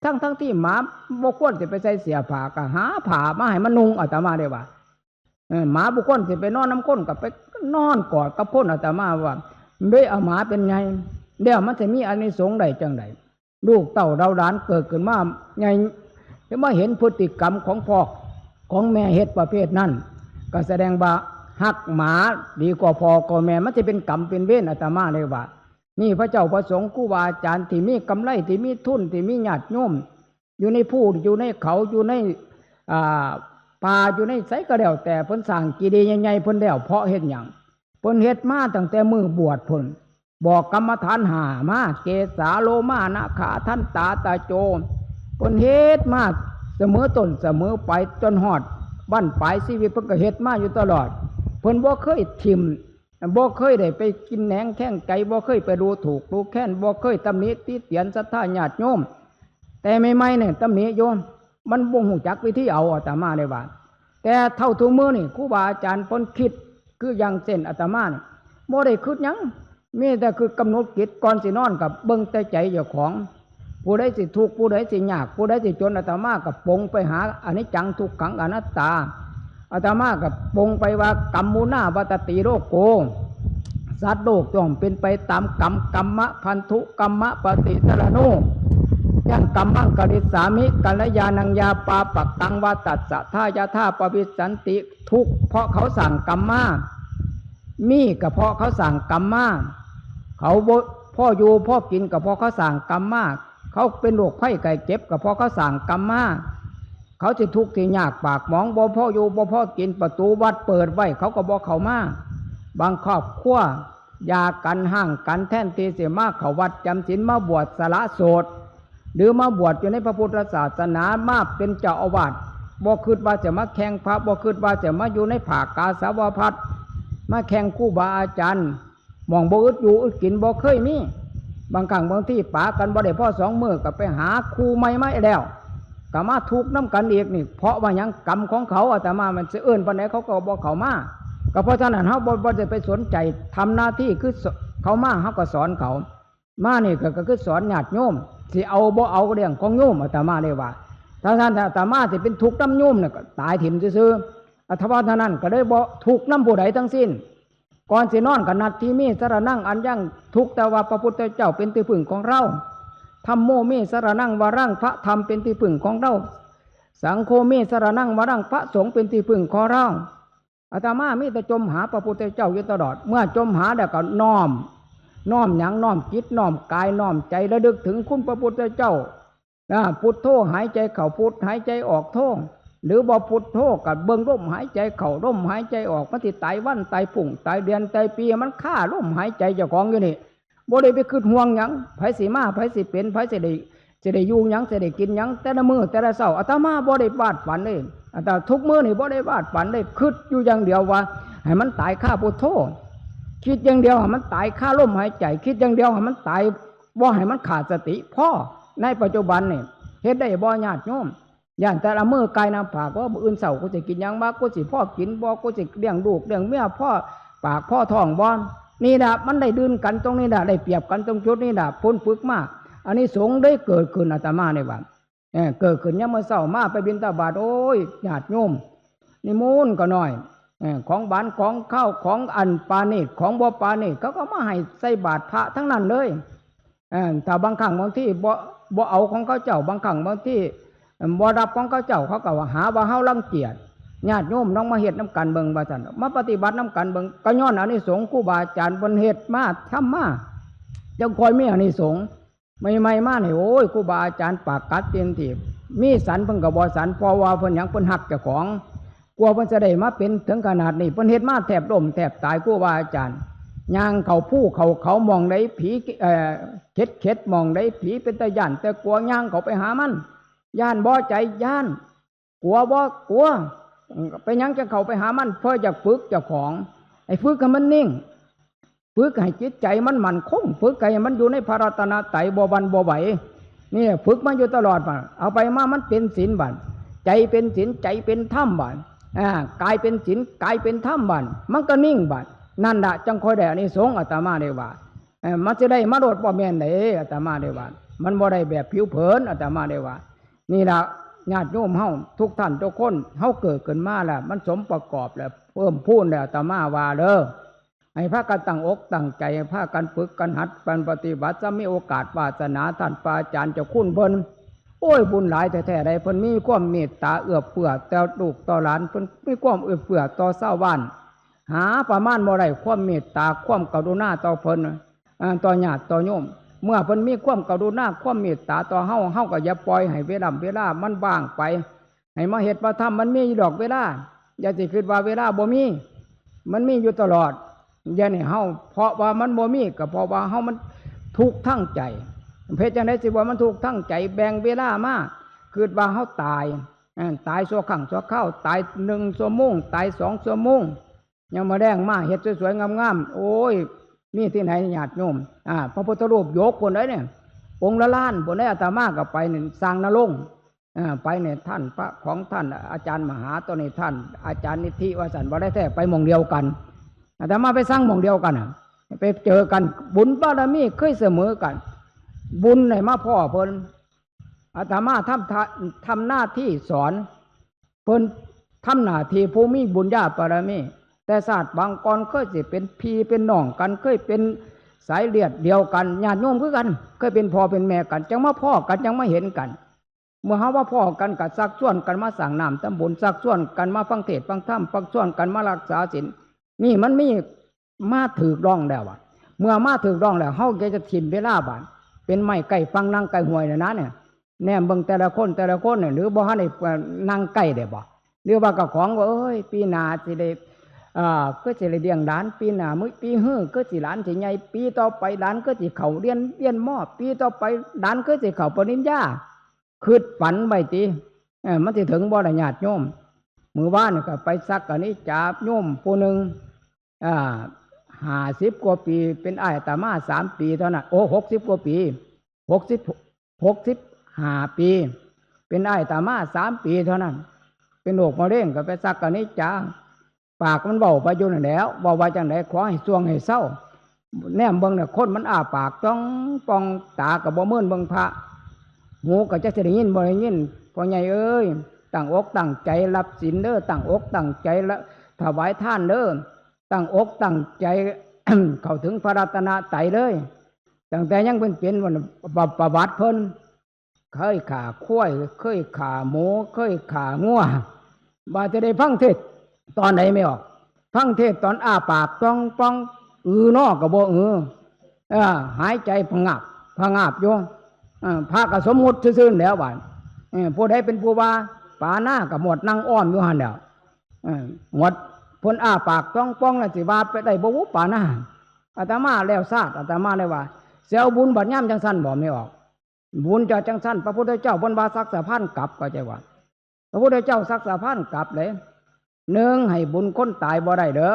ทั้งๆ ที่หมาบ่ควรสิไปใส่เสื้อผ้า ก็หาผ้ามาให้มันนุ่ง อาตมาได้ว่า เออ หมาบ่ควรสิไปนอนนำคน ก็ไปนอนกอดกับคน อาตมาว่า เบ้ย เอาหมาเป็นใหญ่ แล้วมันสิมีอานิสงส์ได้จั่งใด ลูกเต้าเราหลานเกิดขึ้นมาใหญ่ จะมาเห็นพฤติกรรมของพ่อของแม่เฮ็ดประเภทนั้น ก็แสดงว่าฮักหมาดีกว่าพ่อกว่าแม่ มันสิเป็นกรรมเป็นเวร อาตมาเลยว่า นี่พระเจ้าพระสงฆ์ครูบาอาจารย์ที่มีกำไร ที่มีทุน ที่มีญาติโยม อยู่ในภูอยู่ในเขา อยู่ใน อ่า ป่า อยู่ในไสก็แล้วแต่ เพิ่นสร้างเจดีย์ใหญ่ๆ เพิ่นแล้ว เพราะเฮ็ดหยัง เพิ่นเฮ็ดมาตั้งแต่มื้อบวชพุ้น บอกกรรมฐานห้ามา เกสาโลมานาขาทันตาตะโจ เพิ่นเฮ็ดมาเสมอต้นเสมอปลาย จนฮอดบั้นปลายชีวิต เพิ่นก็เฮ็ดมาอยู่ตลอด เพิ่นบ่เคยถิ่ม บ่เคยได้ไปกินแหนงแข้งไก่ บ่เคยไปดูถูกดูแคลน บ่เคยตำหนิติเตียนศรัทธาญาติโยม แต่ใหม่ๆเนี่ยตำหนิโยม มันบ่ฮู้จักวิธีเอา อาตมาเลยว่า แต่เท่าทุกมื้อนี่ครูบาอาจารย์เพิ่นคิด คืออย่างเช่นอาตมานี่ บ่ได้คิดหยัง มีแต่คือกำหนดจิต ก่อนสินอนก็เบิ่งแต่ใจเจ้าของ ผู้ใดสิทุกข์ ผู้ใดสิยาก ผู้ใดสิจน อาตมาก็ปลงไปหาอนิจจังทุกขังอนัตตา อาตมาก็ปลงไปว่า กัมมุนาวัตติโลโก สัตว์โลกย่อมเป็นไปตามกรรม กัมมะพันธุ กัมมะปฏิสรโน ยังกัมมังกริสสามิ กัลยาณังยาปาปะกังวาตัสสะทายาธาปวิสสันติ ทุกข์เพราะเขาสร้างกรรมมา มีก็เพราะเขาสร้างกรรมมา เขาบ่ พ่ออยู่พ่อกินก็เพราะเขาสร้างกรรมมา เขาเป็นโรคภัยไข้เจ็บก็เพราะเขาสร้างกรรมมา เขาสิทุกข์สิยากปากหมอง บ่พออยู่บ่พอกิน ประตูวัดเปิดไว้ เขาก็บ่เข้ามา บางครอบครัว หย่ากันห้างกัน แทนที่สิมาเข้าวัดจำศีล มาบวชสละโสด หรือมาบวชอยู่ในพระพุทธศาสนา มาเป็นเจ้าอาวาส บ่คิดว่าจะมาแข่งพระ บ่คิดว่าจะมาอยู่ในผ้ากาสาวพัสตร์ มาแข่งครูบาอาจารย์ หม่องบ่อึดอยู่อึดกินบ่เคยมี บางครั้งบางทีปากันบ่ได้พอสองมื้อก็ไปหาครูใหม่มาแล้ว ก็มาทุกข์นำกันอีกนี่ เพราะว่าหยัง กรรมของเขา อาตมามันสิเอิ้นปานใดเขาก็บ่เข้ามา ก็เพราะฉะนั้นเฮาบ่ บ่ได้ไปสนใจ ทำหน้าที่คือส- เขามาเฮาก็สอนเขา มานี่ก็ ก็คือสอนญาติโยม สิเอาบ่เอาก็เรื่องของโยม อาตมาเลยว่า ถ้าท่านอาตมาสิเป็นทุกข์นำโยมเนี่ยก็ตายถิ่มซื่อๆ อาตมาเท่านั้นก็เลยบ่ทุกข์นำผู้ใดทั้งสิ้น ก่อนสินอนก็ นัตถิเม สรณัง อัญญัง ทุกข์แต่ว่าพระพุทธเจ้าเป็นที่พึ่งของเรา ธัมโม เม สรณัง วรัง พระธรรมเป็นที่พึ่งของเรา สังโฆ เม สรณัง วรัง พระสงฆ์เป็นที่พึ่งของเรา อาตมามีแต่จมหาพระพุทธเจ้าอยู่ตลอด เมื่อจมหาแล้วก็น้อม น้อมหยัง น้อมจิต น้อมกาย น้อมใจ ระลึกถึงคุณพระพุทธเจ้า นะ พุทโธ หายใจเข้าพุท หายใจออกโธ หรือบ่พุทโธก็เบิ่งลมหายใจเข้า ลมหายใจออก มันสิตายวันตายพรุ่ง ตายเดือนตายปี มันคาลมหายใจเจ้าของอยู่นี่ บ่ได้ไปคิดห่วงหยัง ไผสิมา ไผสิเป็น ไผสิได้ สิได้อยู่หยัง สิได้กินหยัง แต่ละมื้อแต่ละเช้า อาตมาบ่ได้วาดฝันเลย อาตมาทุกมื้อนี่บ่ได้วาดฝันเลย คิดอยู่อย่างเดียวว่า ให้มันตายคาพุทโธ คิดอย่างเดียวให้มันตายคาลมหายใจ คิดอย่างเดียวให้มันตาย บ่ให้มันขาดสติ พอ ในปัจจุบันนี่ เฮ็ดได้บ่ญาติโยม ย่านแต่ละมื้อกายหน้าผาก ว่ามื้ออื่นเช้ากูสิกินหยังวะ กูสิพอกินบ่ กูสิเลี้ยงลูกเลี้ยงเมียพอปากพอท้องบ่ นี่ล่ะ มันได้ดื่นกันตรงนี้ล่ะ ได้เปรียบกันตรงจุดนี้ล่ะ พ้นฝึกมา อานิสงส์ได้เกิดขึ้น อาตมานี่ว่า เออ เกิดขึ้นยามมื้อเช้ามาไปบิณฑบาต โอ้ย ญาติโยม นิมนต์ก็น้อย เออ ของหวานของคาว ของอันปานีต ของบ่ปานีต เขาก็มาให้ใส่บาตรพระทั้งนั้นเลย เออ ถ้าบางครั้งบางทีบ่ บ่เอาของเขาเจ้า บางครั้งบางที เอิ่ม บ่รับของเขาเจ้า เขาก็ว่าหาว่าเฮารังเกียจ ญาติโยมลองมาเฮ็ดนำกันเบิ่งว่าซั่น มาปฏิบัตินำกันเบิ่ง ก็ย้อนอานิสงส์ครูบาอาจารย์เพิ่นเฮ็ดมา ทำมา จั่งค่อยมีอานิสงส์ ใหม่ๆมานี่ โอ้ย ครูบาอาจารย์ปากกัดเต็มที่ มีสันเพิ่นก็บ่สัน เพราะว่าเพิ่นหยัง เพิ่นฮักเจ้าของ กว่าเพิ่นจะได้มาเป็นถึงขนาดนี้ เพิ่นเฮ็ดมาแทบล้มแทบตาย ครูบาอาจารย์ ย่างเข้าภูเข้าเขา หม่องใดผี เอ่อ เข็ดๆ หม่องใดผีเป็นตาย้าน แต่กลัวย่างเข้าไปหามัน ย้านบ่ ใจย้าน กลัวบ่ กลัว เป็นหยังจั่งเข้าไปหามัน เพื่ออยากฝึกเจ้าของ ให้ฝึกให้มันนิ่ง ฝึกให้จิตใจมันมั่นคง ฝึกให้มันอยู่ในพระรัตนตรัย บ่หวั่นบ่ไหว นี่ฝึกมันอยู่ตลอดบัด เอาไปมามันเป็นศีลบัด ใจเป็นศีล ใจเป็นธรรมบัด อ่า กายเป็นศีล กายเป็นธรรมบัด มันก็นิ่งบัด นั่นละจั่งค่อยได้อานิสงส์ อาตมาได้ว่า เอ่อ มันสิได้มาโลด บ่แม่นเด้ อาตมาได้ว่า มันบ่ได้แบบผิวเผิน อาตมาได้ว่า นี่ละ ญาติโยมเฮาทุกท่านทุกคน เฮาเกิดขึ้นมาแล้ว มันสมประกอบแล้ว เพิ่มพูนแล้ว อาตมาว่าเด้อ ให้พากันตั้งอกตั้งใจ ให้พากันฝึกกันหัดกันปฏิบัติ จะมีโอกาสวาสนา ท่านพระอาจารย์เจ้าคุณเพิ่น โอ้ย บุญหลายแท้ๆ ใด เพิ่นมีความเมตตาเอื้อเฟื้อต่อลูกต่อหลาน เพิ่นมีความเอื้อเฟื้อต่อชาวบ้าน หาประมาณบ่ได้ ความเมตตา ความกรุณาต่อเพิ่น อ่า ต่อญาติต่อโยม เมื่อเพิ่นมีความกรุณา ความเมตตาต่อเฮา เฮาก็อย่าปล่อยให้เวลา เวลามันว่างไป ให้มาเฮ็ดมาทำ มันมีอยู่ดอกเวลา อย่าสิคิดว่าเวลาบ่มี มันมีอยู่ตลอด อย่าให้เฮา เพราะว่ามันบ่มี ก็เพราะว่าเฮามันทุกข์ทางใจ เฮ็ดจั่งใดสิว่ามันทุกข์ทางใจ แบ่งเวลามา คิดว่าเฮาตาย อ่า ตายชั่วครั้งชั่วคราว ตายหนึ่งชั่วโมง ตายสองชั่วโมง ยามมื้อแลงมาเฮ็ดสวยๆ งามๆ โอ้ย มีที่ไหนญาติโยม อ่า พระพุทธรูปหยกพุ้นเด้เนี่ย องค์ละล้านพุ้นเด้ อาตมาก็ไปนี่ สร้างนรงค์ อ่า ไปเนี่ย ท่านพระของท่านอาจารย์มหา ตอนนี้ท่านอาจารย์นิธิ ว่าซั่น บ่ได้แท้ ไปหม่องเดียวกัน อาตมาไปสร้างหม่องเดียวกันน่ะ ไปเจอกัน บุญบารมีเคยเสมอกัน บุญให้มาพ้อเพิ่น อาตมาทำทะ- ทำหน้าที่สอน เพิ่นทำหน้าที่ผู้มีบุญญาบารมี แต่ชาติปางก่อนเคยสิเป็นพี่เป็นน้องกัน เคยเป็นสายเลือดเดียวกัน ญาติโยมคือกัน เคยเป็นพ่อเป็นแม่กัน จั่งมาพ้อกัน จั่งมาเห็นกัน เมื่อเฮามาพ้อกันก็ชักชวนกันมาสร้างน้ำทำบุญ ชักชวนกันมาฟังเทศน์ฟังธรรม ชักชวนกันมารักษาศีล นี่มันมีมาถืกล่องแล้วอะ เมื่อมาถืกล่องแล้ว เฮาก็จะถิ่มเวลาบาด เป็นไม้ใกล้ฝั่งนั่งใกล้ห้วยน่ะนะเนี่ย แนมเบิ่งแต่ละคนแต่ละคนเนี่ย หรือบ่ทันได้ เอ่อ นั่งใกล้ได้บ่ หรือว่าเจ้าของว่า เอ้ย ปีหน้าสิได้ เอ่อ คือสิได้เลี้ยงหลาน ปีหน้ามื้อ ปีฮื้อคือสิหลานสิใหญ่ ปีต่อไปหลานคือสิเข้าเรียน เรียน ม.ปีต่อไปหลานคือสิเข้าปริญญา คิดฝันไว้ติ เอ่อ มันสิถึงบ่ล่ะญาติโยม มื้อวานนี่ก็ไปสักกะนิจจาโยมผู้หนึ่ง อ่า ห้าสิบกว่าปี เป็นอ้ายอาตมาสามปีเท่านั้น โอ้ หกสิบกว่าปี หกสิบ หกสิบห้าปี เป็นอ้ายอาตมาสามปีเท่านั้น เป็นโรคมะเร็งก็ไปสักกะนิจจา ปากมันเว้าไปอยู่นั่นแหล้ว เว้าว่าจั่งใด ขอให้ส่วงให้เซา แนมเบิ่งน่ะ คนมันอ้าปากจ้องป่อง ตาก็บ่เมินเบิ่งพระ หูก็จักสิได้ยินบ่ได้ยิน พ่อใหญ่เอ้ย ตั้งอกตั้งใจรับศีลเด้อ ตั้งอกตั้งใจละถวายทานเด้อ ตั้งอกตั้งใจ เข้าถึงพระรัตนตรัยเลย ตั้งแต่ยังเป็นๆ วัน ประ- ประวัติเพิ่น เคยฆ่าควาย เคยฆ่าหมู เคยฆ่างัว ว่าจะได้ฟังเทศน์ตอนไหนไม่ออก ฟังเทศน์ตอนอ้าปากจ้องป่อง อือนอก็บ่อือ เออ หายใจผงาบผงาบอยู่ เออ พระก็สมมุติซื่อๆ แล้วบาด เออ ผู้ใดเป็นผู้ว่า ปานาก็หมดนั่งอ้อมอยู่หั่นแหล้ว เออ หมด เพิ่นอ้าปากจ้องป่องแล้วสิว่าไปได้บ่วุปานา อาตมาแล้วซาด อาตมาเลยว่า สิเอาบุญบัดยามจั่งซั่นบ่ไม่ออก บุญจะจั่งซั่น พระพุทธเจ้าเพิ่นว่าซักสะพานกลับ เข้าใจว่า พระพุทธเจ้าซักสะพานกลับเลย หนึ่ง ให้บุญคนตายบ่ได้เด้อ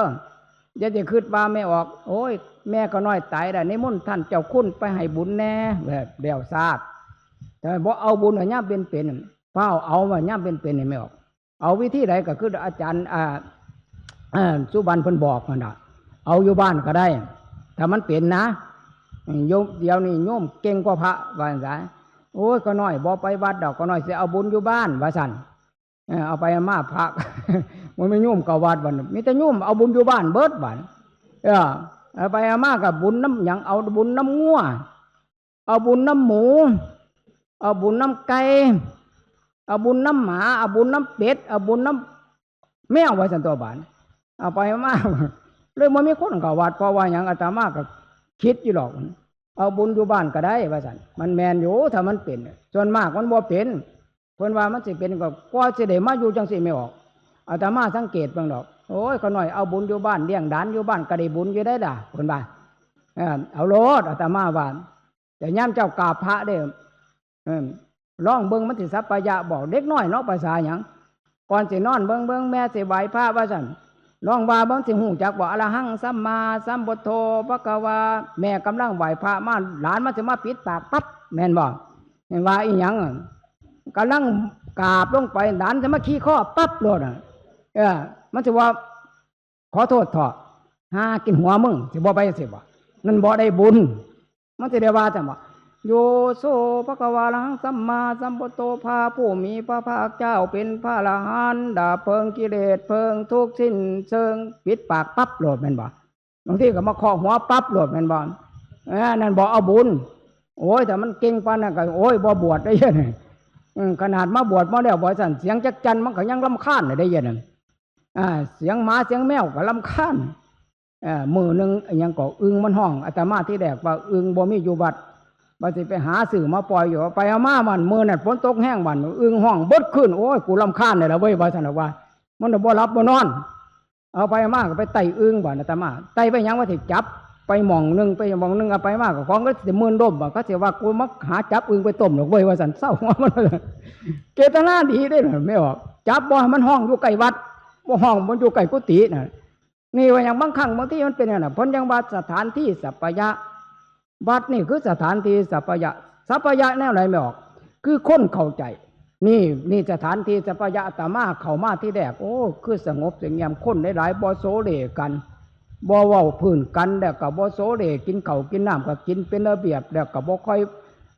อย่าจะคิดว่าไม่ออก โอ้ย แม่ก็น้อยตายแล้ว นิมนต์ท่านเจ้าคุณไปให้บุญแน่ แบบแล้วซาด แต่บ่เอาบุญอะยามเป็นๆ ฟ้าวเอาอะยามเป็นๆ นี่ไม่ออก เอาวิธีใดก็คืออาจารย์ อ่า อ่า สุบรรณเพิ่นบอกนั่นน่ะ เอาอยู่บ้านก็ได้ ถ้ามันเป็นนะ โยม เดี๋ยวนี้โยมเก่งกว่าพระ ว่าซั่นซะ โอ้ย ก็น้อยบ่ไปวัดดอก ก็น้อยสิเอาบุญอยู่บ้าน ว่าซั่น เออ เอาไปเอามาพระ มันไม่โยมเข้าวัดบัดนี้ มีแต่โยมเอาบุญอยู่บ้านเบิดบัด เออ เอาไปเอามาก็บุญนำหยัง เอาบุญนำงัว เอาบุญนำหมู เอาบุญนำไก่ เอาบุญนำหมา เอาบุญนำเป็ด เอาบุญนำ แมวว่าซั่นตัวบาด เอาไปมา เลยบ่มีคนเข้าวัด เพราะว่าหยัง อาตมาก็คิดอยู่ดอก เอาบุญอยู่บ้านก็ได้ว่าซั่น มันแม่นอยู่ ถ้ามันเป็น ส่วนมากมันบ่เป็น เพิ่นว่ามันสิเป็นก็ กว่าสิได้มาอยู่จังซี่แม่ออก อาตมาสังเกตเบิ่งดอก โอ้ย ข้าน้อยเอาบุญอยู่บ้าน เลี้ยงหลานอยู่บ้านก็ได้บุญอยู่ได้ล่ะ เพิ่นว่า เออ เอาโลด อาตมาว่า แต่ยามเจ้ากราบพระเด้อ เออ ลองเบิ่งมันสิสัพพะยะบ่ เด็กน้อยเนาะ ภาษาหยัง ก่อนสินอนเบิ่ง เบิ่งแม่สิไหว้พระว่าซั่น ลองว่าเบิ่งสิฮู้จักบ่ อะระหังสัมมาสัมพุทโธภะคะวา แม่กำลังไหว้พระมา หลานมันสิมาปิดปากปั๊บ แม่นบ่ แม่นว่าอีหยังอะ กำลังกราบลงไป หลานสิมาขี่คอปั๊บโลดอะ เออ มันสิว่า ขอโทษเถาะ หากินหัวมึง สิบ่ไปจังซี่บ่ นั่นบ่ได้บุญ มันสิได้ว่าจังบ่ โยโสภะคะวาอะระหังสัมมาสัมพุทโธ พระผู้มีพระภาคเจ้าเป็นพระอรหันต์ ดับเพลิงกิเลส เพลิงทุกข์สิ้นเชิง ปิดปากปั๊บโลดแม่นบ่ บางทีก็มาเคาะหัวปั๊บโลดแม่นบ่ เออ นั่นบ่เอาบุญ โอ้ย แต่มันเก่งปานนั้นก็ โอ้ย บ่บวชได้ยัง อืม ขนาดมาบวชมาแล้ว บ่ซั่น เสียงจักจั่นมันก็ยังรำคาญเลยได้ยัง อ่า เสียงหมาเสียงแมวก็รำคาญ เอ่อ มื้อหนึ่งอิหยังก็อึ่งมันฮ้อง อาตมาที่แรกว่าอึ่งบ่มีอยู่วัด ว่าสิไปหาซื้อมาปล่อยอยู่ ไปเอามามัน มื้อนั้นฝนตกแฮง บัดอึ่งฮ้องเบิดคืน โอ้ย กูรำคาญเลยละเว้ย ว่าซั่นดอกว่า มันบ่หลับบ่นอน เอาไปมาก็ไปไต่อึ่ง บัดอาตมา ไต่ไปหยัง ว่าสิจับ ไปหม่องหนึ่ง ไปหม่องหนึ่ง เอาไปมาก็ของก็สิหมื่นดม บัดเขาสิว่ากูมาหาจับอึ่งไปต้มดอกเว้ย ว่าซั่น เซาหัวมัน เจตนาดีเด้อ แม่ออก จับบ่ให้มันฮ้องอยู่ใกล้วัด บ่ฮ้องมันอยู่ใกล้กุฏิน่ะ นี่ว่าหยัง บางครั้งบางทีมันเป็นอย่างนั้นน่ะ เพิ่นยังว่าสถานที่สัพพะยะ วัดนี่คือสถานที่สัพพะยะ สัพพะยะแนวไหน แม่ออก คือคนเข้าใจ นี่ นี่สถานที่สัพพะยะ อาตมาเข้ามาที่แรก โอ้ คือสงบเสงี่ยม คนหลายๆ บ่โสเลกัน บ่เว้าพื้นกัน แล้วก็บ่โสเล กินข้าวกินน้ำก็กินเป็นระเบียบ แล้วก็บ่ค่อย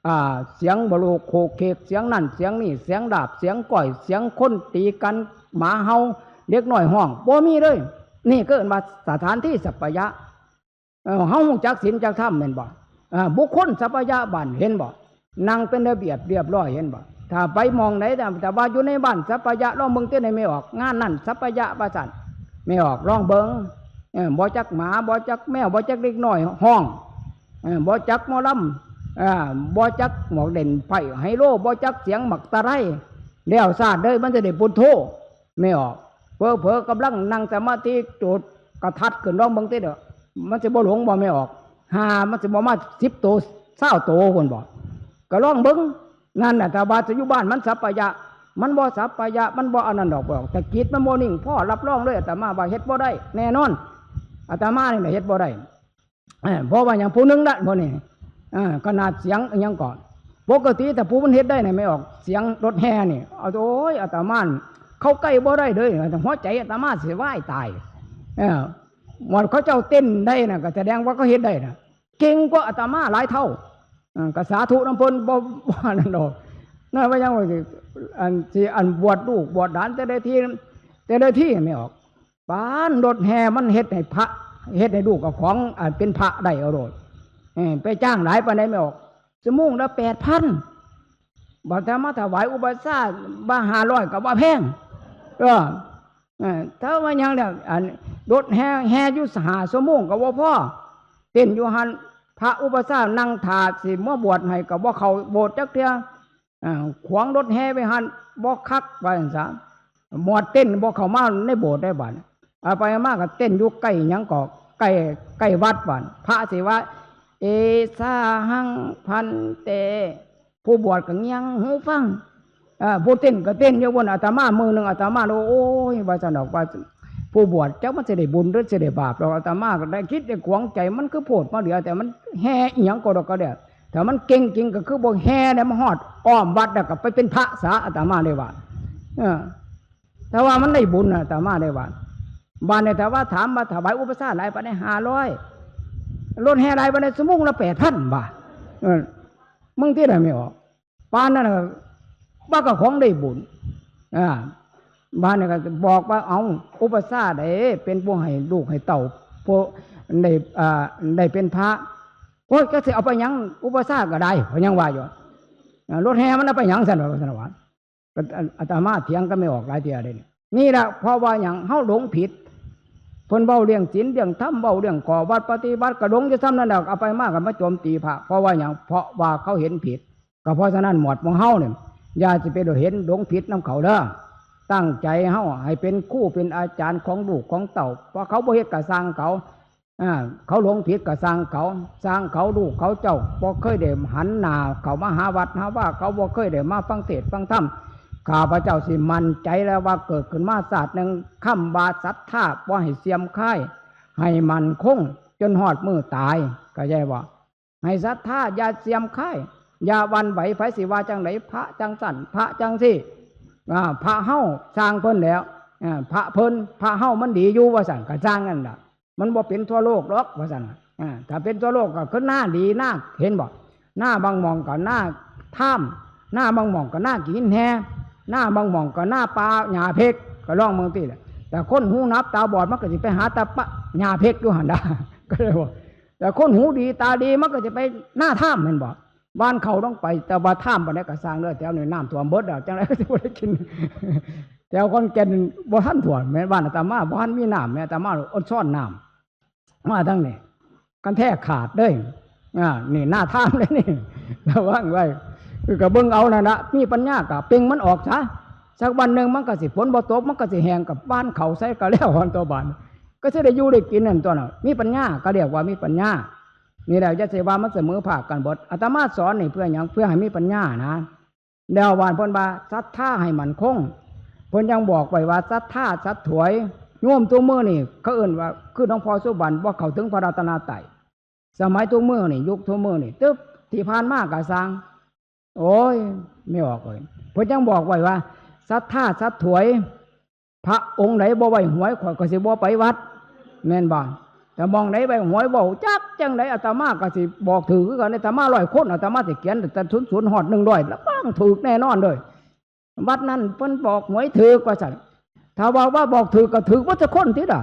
อ่า เสียงบ่โลโคกเคก เสียงนั่นเสียงนี่ เสียงดาบเสียงก้อย เสียงคนตีกัน หมาเห่า เด็กน้อยฮ้อง บ่มีเลย นี่ก็เอิ้นว่าสถานที่สัพพะยะ เออ เฮารู้จักศีลจักธรรมแม่นบ่ อ่า บุคคลสัพพะยะ บัดเห็นบ่ นั่งเป็นระเบียบเรียบร้อย เห็นบ่ ถ้าไปหม่องไหน แต่ แต่ว่าอยู่ในบ้านสัพพะยะ ลองเบิ่งติ ใน แม่ออก งานนั่นสัพพะยะ ว่าซั่น แม่ออก ลองเบิ่ง เออ บ่จักหมา บ่จักแมว บ่จักเด็กน้อยฮ้อง เออ บ่จักหมอลำ อ่า บ่จักหมวกเล่นไพ่ไฮโล บ่จักเสียงหมากตะไล แล้วซาดเลย มันสิได้พุทโธ แม่ออก เผลอๆ กำลังนั่งสมาธิ โจทย์กระทัดขึ้น ลองเบิ่งติเด้อ มันสิบ่หลงบ่ แม่ออก หามันสิบ่มาสิบโต ซาวโต พุ่นบ่ ก็ลองเบิ่ง นั่นน่ะ ถ้าว่าจะอยู่บ้านมันสัพพะยะ มันบ่สัพพะยะ มันบ่อันนั้นดอก บอก แต่จิตมันบ่นิ่งพอรับรองเลย อาตมาว่าเฮ็ดบ่ได้ แน่นอน อาตมานี่แหละเฮ็ดบ่ได้ เอ้อ เพราะว่าหยัง ผู้หนึ่งละ พวกนี้ เอ้อ ขนาดเสียงอิหยังก่อน ปกติถ้าผู้มันเฮ็ดได้น่ะ แม่ออก เสียงรถแห่นี่ เอา โอ้ย อาตมา เข้าใกล้บ่ได้เลย หัวใจอาตมาสิวายตาย เออ หมดเขาเจ้าเต้นได้น่ะ ก็แสดงว่าเขาเฮ็ดได้น่ะ เก่งกว่าอาตมาหลายเท่า เออ ก็สาธุนำเพิ่น บ่ บ่นั่นดอก นั่นว่ายังว่าสิ อันสิ อันบวชลูกบวชหลานแต่ละที แต่ละที แม่ออก ปานรถแห่มันเฮ็ดให้พระ เฮ็ดให้ลูกกับของ อ่า เป็นพระได้เอาโลด เออ ไปจ้างหลายปานใด แม่ออก ชั่วโมงละแปดพัน บัดถ้ามาถวายอุปัชฌาย์ ว่าห้าร้อย ก็ว่าแพง เออ เออ ถ้าว่าหยังแล้ว อัน รถแห่ แห่อยู่ห้าชั่วโมงก็บ่พอ เต้นอยู่หั่น พระอุปัชฌาย์นั่งท่าสิมาบวชให้ก็บ่เข้าโบสถ์จักเทื่อ อ่า ขวางรถแห่ไว้หั่น บ่คัก ว่าจั่งซั้น หมอดเต้นบ่เข้ามาในโบสถ์ได้บัด เอาไปเอามาก็เต้นอยู่ใกล้หยังก็ ใกล้ ใกล้วัดบัด พระสิว่า เอสาหัง ภันเต ผู้บวชก็เงี่ยงหูฟัง เอ่อ ผู้เต้นก็เต้นอยู่บน อาตมามื้อหนึ่ง อาตมาเลย โอ้ย ว่าซั่นดอก ว่าผู้บวชจักมันสิได้บุญหรือสิได้บาปดอก อาตมาก็ได้คิดได้ขวางใจ มันคือโพดมาเหลือ แต่มันแห่อิหยังก็ดอกก็เดียว ถ้ามันเก่งจริงก็คือบ่แห่แล้วมาฮอดอ้อมวัดแล้วก็ไปเป็นพระซะ อาตมาเลยว่า เออ แต่ว่ามันได้บุญน่ะ อาตมาเลยว่า บาดนี้ถ้าว่าถามว่าถวายอุปัชฌาย์หลายปานใด ห้าร้อย รถแห่หลายปานใด ชั่วโมงละแปดพัน บาท เออ มึงที่ไหนไม่ออก ปานนั้นน่ะ ว่าก็ของได้บุญ อ่า บ้านนี่ก็บอกว่า เอา อุปัชฌาย์ใดเป็นผู้ให้ลูกให้เต้า ผู้ได้ อ่า ได้เป็นพระ โอ้ย ก็สิเอาไปหยัง อุปัชฌาย์ก็ได้ เขายังว่าอยู่ อ่า รถแห่มันเอาไปหยัง ซั่นว่า ซั่นว่า ก็อาตมาเถียงก็ไม่ออกหลายเทื่อเลยเนี่ย นี่แหละ เพราะว่าหยัง เฮาหลงผิด เพิ่นเว้าเรื่องศีลเรื่องธรรม เว้าเรื่องข้อวัดปฏิบัติ ก็หลงอยู่ส่ำนั่นแหละ เอาไปมาก็มาโจมตีพระ เพราะว่าหยัง เพราะว่าเขาเห็นผิด ก็เพราะฉะนั้นหมวดหมู่เฮาเนี่ย อย่าสิไปเห็นหลงผิดนำเขาเด้อ ตั้งใจเฮาให้เป็นครูเป็นอาจารย์ของลูกของเต้า เพราะเขาบ่เฮ็ดก็ซ่างเขา อ่า เขาหลงผิดก็ซ่างเขา ซ่างเขา ลูกเขาเจ้าบ่เคยได้หันหน้าเข้ามาหาวัดหาว่า เขาบ่เคยได้มาฟังเทศน์ฟังธรรม ข้าพเจ้าสิมั่นใจแล้วว่าเกิดขึ้นมาชาติหนึ่ง คำว่าศรัทธาบ่ให้เสื่อมคลาย ให้มั่นคงจนฮอดมื้อตาย เข้าใจบ่ ให้ศรัทธาอย่าเสื่อมคลาย อย่าหวั่นไหว ไผสิว่าจังได พระจังซั่น พระจังซี่ อ่า พระเฮาซ่างเพิ่นแล้ว อ่า พระเพิ่น พระเฮามันดีอยู่ว่าซั่น ก็ซ่างนั่นล่ะ มันบ่เป็นทั่วโลกดอกว่าซั่น อ่า ถ้าเป็นทั่วโลกก็คือนาดีนา เห็นบ่ นาบางหม่องก็นาท่าม นาบางหม่องก็นาขี้หินแห่ นาบางหม่องก็นาป่าหญ้าเพ็ก ก็ลองเบิ่งติล่ะ แต่คนหูหนวกตาบอดมันก็สิไปหาแต่ป่าหญ้าเพ็กอยู่หั่นดา ก็เลยว่า แต่คนหูดีตาดีมันก็จะไปนาท่ามแม่นบ่ บ้านเขาต้องไป แต่ว่าท่ามปานใดก็ซ่างเด้อ แถวนี้น้ำท่วมเบิดแล้ว จังได๋ก็สิบ่ได้กิน แถวขอนแก่นบ่ทันท่วม แม่นบ้านอาตมาบ่ทันมีน้ำ แม่อาตมาอดซ่อนน้ำ มาทางนี้ กันแท้ขาดเด้อ อ่า นี่นาท่ามเลยนี่ ระวังไว้ คือก็เบิ่งเอานั่นละ มีปัญญาก็เป่งมันออกซะ สักวันหนึ่งมันก็สิ ฝนบ่ตก มันก็สิแห้ง ก็หว่านเข้าใส่ก็แล้ว หั่นตัวบาด ก็สิได้อยู่ได้กินนั่นตัวน่ะ มีปัญญา ก็เรียกว่ามีปัญญา นี่แหละ อย่าสิว่ามันเสมอภาคกันเบิด อาตมาสอนนี่เพื่อหยัง เพื่อให้มีปัญญานะ แล้วว่าเพิ่นว่าศรัทธาให้มั่นคง เพิ่นยังบอกไว้ว่าศรัทธาสัตย์ถวย โยมทุกมื้อนี่เขาเอิ้นว่า คือหลวงพ่อสุบรรณบ่เข้าถึงพระรัตนตรัย สมัยทุกมื้อนี่ ยุคทุกมื้อนี่ ตึ๊บ ที่ผ่านมาก็ซ่าง โอ้ย ไม่ออกเลย เพิ่นยังบอกไว้ว่าศรัทธาสัตย์ถวย พระองค์ใดบ่ไว้หวย ข้อยก็สิบ่ไปวัด แม่นบ่ แต่หม่องใดไว้หวย เว้าจักจังใด อาตมาก็สิบอกถืกคือกัน อาตมาร้อยคน อาตมาสิเขียนแต่ศูนย์ศูนย์ฮอดหนึ่งร้อย ระวังถืกแน่นอนเด้อ วัดนั้นเพิ่นบอกหวยถืกว่าซั่น ถ้าว่า ว่าบอกถืกก็ถืกเบิดทุกคนติล่ะ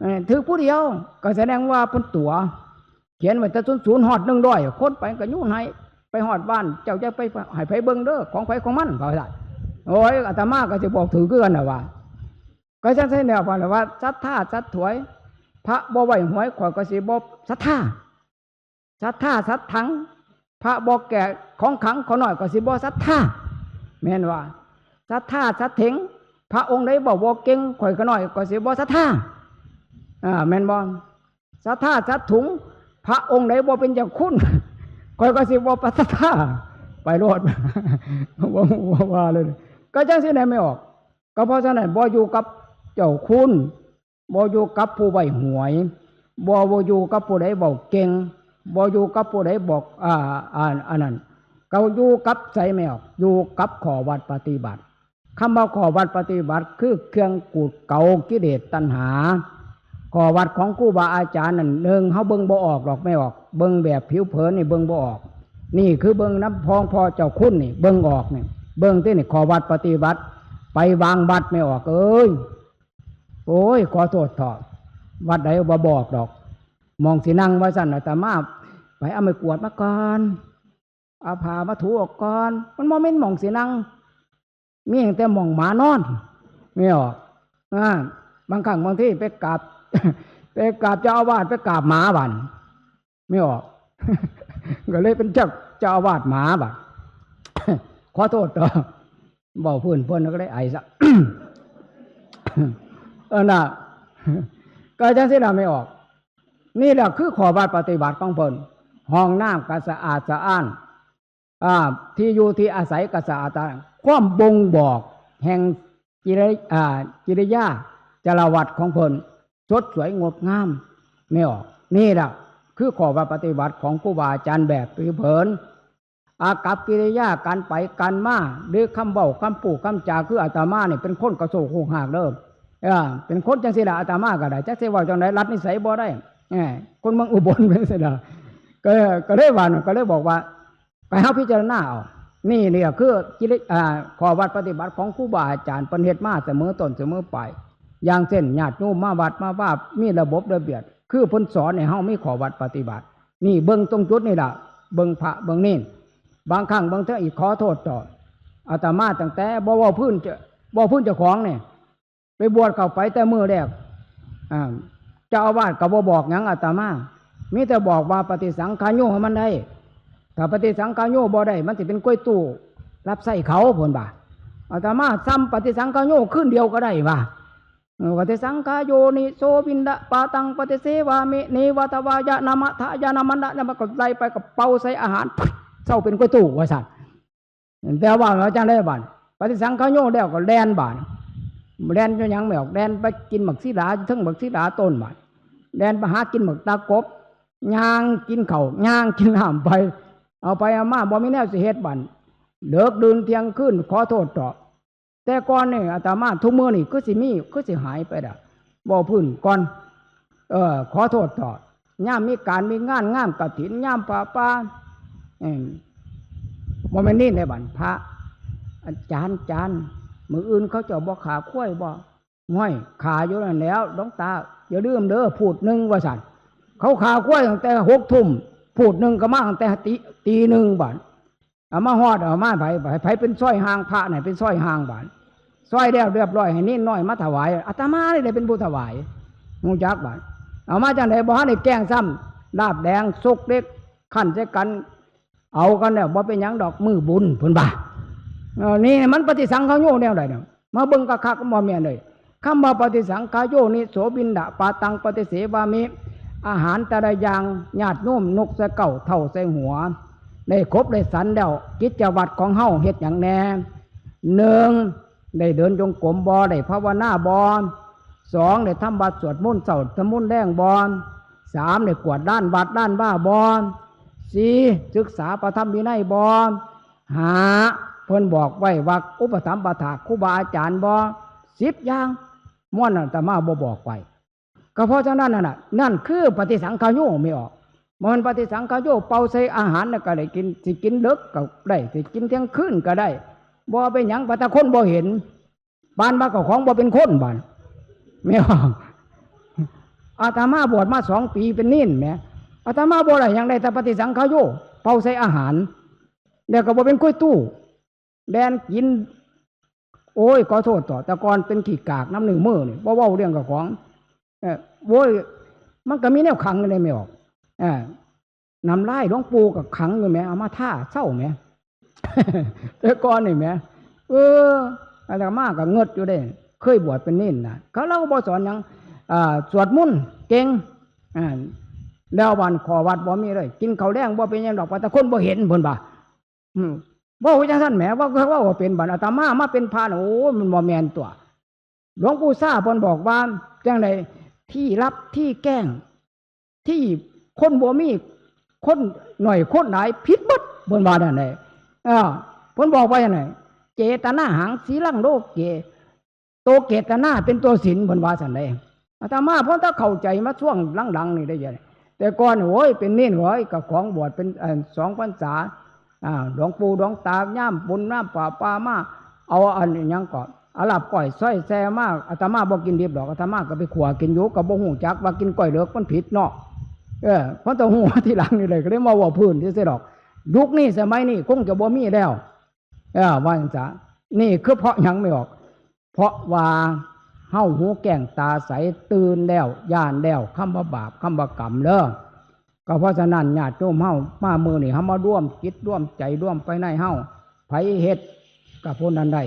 เอ้อ ถืกผู้เดียว ก็แสดงว่าเพิ่นตั๋ว เขียนไว้แต่ศูนย์ศูนย์ฮอดหนึ่งร้อย คนไปก็ยูนให้ ไปฮอดบ้าน เจ้าอย่าไปให้ไผเบิ่งเด้อ ของไผของมัน ว่าซั่น โอ้ย อาตมาก็สิบอกถืกคือกันน่ะว่า ก็จั่งซั่นแหละ ว่า ว่าศรัทธาสัตย์ถวย พระบ่ไว้หวย ข้อยก็สิบ่ศรัทธา ศรัทธาสัตย์ถัง พระบ่แก่ของขลัง ข้าน้อยก็สิบ่ศรัทธา แม่นว่า ศรัทธาสัตย์เถง พระองค์ใดเว้าบ่เก่ง ข้อยข้าน้อยก็สิบ่ศรัทธา อ่า แม่นบ่ ศรัทธาสัตย์ถุง พระองค์ใดบ่เป็นเจ้าคุณ ข้อยก็สิบ่ศรัทธา ไปโลด บ่ บ่ว่าเลย ก็จั่งซี่แหละไม่ออก ก็เพราะฉะนั้น บ่อยู่กับเจ้าคุณ บ่อยู่กับผู้ใบ้หวย บ่ บ่อยู่กับผู้ใดเว้าเก่ง บ่อยู่กับผู้ใดบอก อ่า อ่า อันนั้น ก็อยู่กับไสแม่ออก อยู่กับข้อวัดปฏิบัติ คำว่าข้อวัดปฏิบัติ คือเครื่องขูดเกลากิเลสตัณหา ข้อวัดของครูบาอาจารย์นั่น หนึ่ง เฮาเบิ่งบ่ออกดอกแม่ออก เบิ่งแบบผิวเผินนี่เบิ่งบ่ออก นี่คือเบิ่งนำพองพ่อเจ้าคุณนี่ เบิ่งออกนี่ เบิ่งตินี่ ข้อวัดปฏิบัติ ไปบางวัดแม่ออกเอ้ย โอ้ย ขอโทษเถาะ วัดใดบ่บอกดอก หม่องสินั่งว่าซั่น อาตมาไปเอาไม้กวาดมาก่อน เอาผ้ามาถูออกก่อน มันบ่แม่นหม่องสินั่ง มีตั้งแต่หม่องหมานอน ไม่ออก อ่า บางครั้งบางทีไปกราบ ไปกราบเจ้าอาวาส ไปกราบหมาบัด ไม่ออก ก็เลยเป็นเจ้า เจ้าอาวาสหมาบัด ขอโทษเถาะ เว้าพื้นเพิ่นก็เลยไอซะ เออน่ะ ก็จั่งซี่ล่ะไม่ออก นี่แหละคือข้อวัดปฏิบัติของเพิ่น ห้องน้ำก็สะอาดสะอ้าน อ่า ที่อยู่ที่อาศัยก็สะอาดสะอ้าน ความบ่งบอกแห่งกิริ อ่า กิริยาจารวัตรของเพิ่น สดสวยงดงาม ไม่ออก นี่แหละคือข้อวัดปฏิบัติของครูบาอาจารย์แบบผิวเผิน อากัปกิริยาการไปการมา หรือคำเว้าคำพูดคำจา คืออาตมานี่เป็นคนกระโชกโฮกฮากเด้อ เออ เป็นคนจั่งซี่ล่ะ อาตมาก็ได้ จักสิเว้าจั่งใด ลัดนิสัยบ่ได้ เออ คนเมืองอุบลเป็นจั่งซี่ล่ะ ก็ ก็เลยว่า ก็เลยบอกว่า ไปเฮาพิจารณาเอา นี่เนี่ยคือกิริ อ่า ข้อวัดปฏิบัติของครูบาอาจารย์ เพิ่นเฮ็ดมาเสมอต้นเสมอปลาย อย่างเช่น ญาติโยมมาวัดมาวา มีระบบระเบียบ คือเพิ่นสอนให้เฮามีข้อวัดปฏิบัติ นี่เบิ่งตรงจุดนี่ล่ะ เบิ่งพระเบิ่งเณร บางครั้งบางเทื่ออีกขอโทษเถาะ อาตมาตั้งแต่บ่เว้าพื้นเจ้า เว้าพื้นเจ้าของนี่ ไปบวชเข้าไปแต่มื้อแรก อ่า เจ้าอาวาสก็บ่บอกหยังอาตมา มีแต่บอกว่าปฏิสังขายโยให้มันได้ ถ้าปฏิสังขายโยบ่ได้ มันสิเป็นกล้วยตู้รับใช้เขา เพิ่นว่า อาตมาซ้ำปฏิสังขายโยคืนเดียวก็ได้ว่า เออ ปฏิสังขายโยนิโสปิณฑปาตังปฏิเสวามิ เนวะทวายะนามะทายะนามันนะ แล้วมันก็ไล่ไปก็เป่าใส่อาหาร เซาเป็นกล้วยตู้ว่าซั่น แต่ว่าว่าจั่งใดบาด ปฏิสังขายโยแล้วก็แล่นบาด แล่นจนหยังไม่ออก แล่นไปกินหมากศิลา เทิงหมากศิลาต้นบาด แล่นไปหากินหมากตากบ ย่างกินข้าว ย่างกินน้ำไป เอาไปเอามา บ่มีแนวสิเฮ็ดบาด เลิกดื่นเที่ยงคืน ขอโทษเถาะ แต่ก่อนนี่อาตมาทุกมื้อนี่คือสิมี คือสิหายไปละ เว้าพื้นก่อน เออ ขอโทษเถาะ ยามมีการมีงาน งานกฐิน ยามผ้าป่า เอิ่ม บ่แม่นนี่ในบัดพระ อาจารย์ อาจารย์ มื้ออื่นเขาเจ้าบ่ฆ่าควายบ่ ห้วย ฆ่าอยู่นั่นแหล้ว หลวงตา อย่าลืมเด้อ พูดหนึ่งว่าซั่น เขาฆ่าควายตั้งแต่หกทุ่ม พูดหนึ่งก็มาตั้งแต่ตี ตีหนึ่งบาด เอามาฮอด เอามาไผ ไผ ไผเป็นซอยห่างพระน่ะ เป็นซอยห่างบาด ซอยแล้วเรียบร้อย ให้นินน้อยมาถวาย อาตมานี่แหละเป็นผู้ถวาย ฮู้จักบาด เอามาจั่งใดบ่ทันได้แกงซ้ำ ลาบแดง ซกเล็ก คั่นใส่กัน เอากันแล้ว บ่เป็นหยังดอก มื้อบุญ เพิ่นว่า เออ นี่มันปฏิสังขายโยแนวใดเนี่ย มาเบิ่งคักๆ บ่แม่นเลย คำว่าปฏิสังขายโยนิโสปิณฑปาตังปฏิเสวามิ อาหารแต่ละอย่าง ญาติโยมนกใส่เก้า เถ้าใส่หัว ได้ครบได้สันแล้ว กิจวัตรของเฮาเฮ็ดหยังแน่ หนึ่ง ได้เดินจงกรมบ่ ได้ภาวนาบ่ สอง ได้ทำวัตรสวดมนต์เช้า ทำมนต์แลงบ่ สาม ได้กวาดลานวัดลานวาบ่ สี่ ศึกษาพระธรรมวินัยบ่ ห้า เพิ่นบอกไว้ว่าอุปถัมภ์ปถากครูบาอาจารย์บ่ สิบ อย่าง ม่วนอาตมาบ่บอกไว้ ก็เพราะฉะนั้นนั่นน่ะ นั่นคือปฏิสังขายโยไม่ออก มันปฏิสังขายโยเป่าใส่อาหารน่ะก็ได้กิน สิกินเลิกก็ได้ สิกินเที่ยงคืนก็ได้ บ่เป็นหยัง ปาตะคนบ่เห็น บ้านว่าเจ้าของบ่เป็นคนบ้าน ไม่ออก อาตมาบวชมาสองปีเป็นนินแหม อาตมาบ่ได้หยัง ได้แต่ปฏิสังขายโย เป่าใส่อาหาร แล้วก็บ่เป็นกล้วยตู้ แล่นกิน โอ้ย ขอโทษเถาะ แต่ก่อนเป็นขี้กากน้ำหนึ่งมือนี่ บ่เว้าเรื่องเจ้าของ เออ โว้ย มันก็มีแนวขังอยู่ในไม่ออก เออ น้ำลายหลวงปู่ก็ขังอยู่แหม เอามาทาเซาแหม แต่ก่อนนี่แหม เออ อาตมาก็เงิดอยู่เด้ เคยบวชเป็นนินน่ะ เขา ลาวก็บ่สอนหยัง อ่า สวดมนต์เก่ง อ่า แล้ววันขอวัดบ่มีเลย กินข้าวแลงบ่เป็นหยังดอก ว่าแต่คนบ่เห็น เพิ่นว่า อืม เว้าจั่งซั่นแหม เว้า เว้าว่าเป็นบัด อาตมามาเป็นพระน่ะ โอ้ย มันบ่แม่นตั๊ว หลวงปู่ซ่าเพิ่นบอกว่าจั่งใด ที่ลับที่แกล้ง ที่คนบ่มี คนน้อยคนหลาย ผิดเบิด เพิ่นว่านั่นแหละ เออ เพิ่นบอกว่าจั่งใด เจตนาหัง ศีลังโลเก ตัวเจตนาเป็นตัวศีล เพิ่นว่าซั่นเด้ อาตมาพอจะเข้าใจมาช่วงหลังๆนี่ได้ยัง แต่ก่อน โอ้ย เป็นนิน โอ้ย กับของบวชเป็น เอ่อ สองพรรษา อ่า หลวงปู่หลวงตายามบุญยามป่าป่ามา เอาอันหยังก็ เอาลาบก้อยซอยแซ่มา อาตมาบ่กินดิบดอก อาตมาก็ไปขั่วกินอยู่ ก็บ่ฮู้จักว่ากินก้อยเหลือกมันผิดเนาะ เออ เพราะต้องฮู้มาทีหลังนี่เลย ก็เลยมาเว้าพื้นซื่อๆดอก ยุคนี้สมัยนี้คงจะบ่มีแล้ว เออ ว่าจั่งซะ นี่คือเพราะหยังไม่ออก เพราะว่าเฮาหูแก้งตาใส ตื่นแล้ว ย่านแล้ว คำว่าบาป คำว่ากรรมเด้อ ก็เพราะฉะนั้นญาติโยมเฮามามื้อนี้ เฮามาร่วมจิตร่วมใจร่วมไปในเฮา ไผเฮ็ดก็ผู้นั้นได้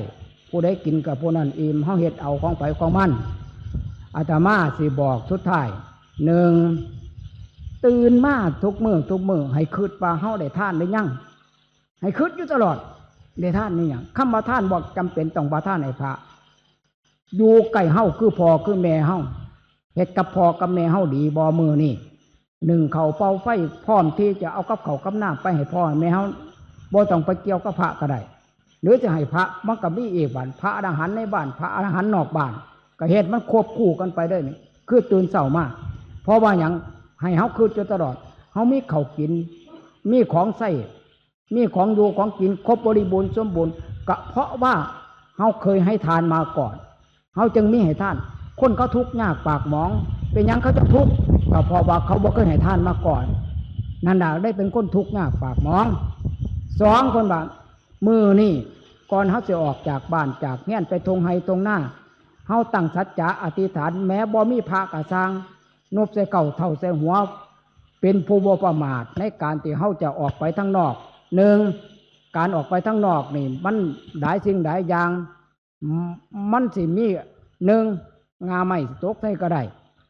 ผู้ใดกินก็ผู้นั้นอิ่ม เฮาเฮ็ดเอาของไผของมัน อาตมาสิบอกสุดท้าย หนึ่ง ตื่นมาทุกมื้อทุกมื้อ ให้คิดว่าเฮาได้ทานหรือยัง ให้คิดอยู่ตลอด ได้ทานนี่หยัง คำว่าทานบ่จำเป็นต้องว่าทานให้พระ อยู่ใกล้เฮาคือพ่อคือแม่เฮา เฮ็ดกับพ่อกับแม่เฮาดีบ่มื้อนี้ นึ่งข้าวเป่าไฟ พร้อมที่จะเอากับข้าวกับน้ำไปให้พ่อให้แม่เฮา บ่ต้องไปเกี่ยวกับพระก็ได้ หรือจะให้พระ มันก็มีอีกบ้าน พระอรหันต์ในบ้าน พระอรหันต์นอกบ้าน ก็เฮ็ดมันควบคู่กันไปได้นี่ คือตื่นเช้ามา เพราะว่าหยัง ให้เฮาคิดอยู่ตลอด เฮามีข้าวกิน มีของใช้ มีของอยู่ของกินครบบริบูรณ์สมบูรณ์ ก็เพราะว่าเฮาเคยให้ทานมาก่อน เฮาจึงมีให้ทาน คนเขาทุกข์ยากปากหมอง เป็นหยังเขาจะทุกข์ ก็เพราะว่าเขาบ่เคยให้ทานมาก่อน นั่นน่ะได้เป็นคนทุกข์ยากปากหมอง สอง คนว่า มื้อนี้ก่อนเฮาสิออกจากบ้านจากเฮือนไปทงไฮ่ทงนา เฮาตั้งสัจจะอธิษฐาน แม้บ่มีพระกะซ่าง นบใส่เก้าเท้าใส่หัว เป็นผู้บ่ประมาทในการที่เฮาจะออกไปทางนอก หนึ่ง การออกไปทางนอกนี่มันหลายสิ่งหลายอย่าง มันสิมี หนึ่ง ง่าไม้สิตกใส่ก็ได้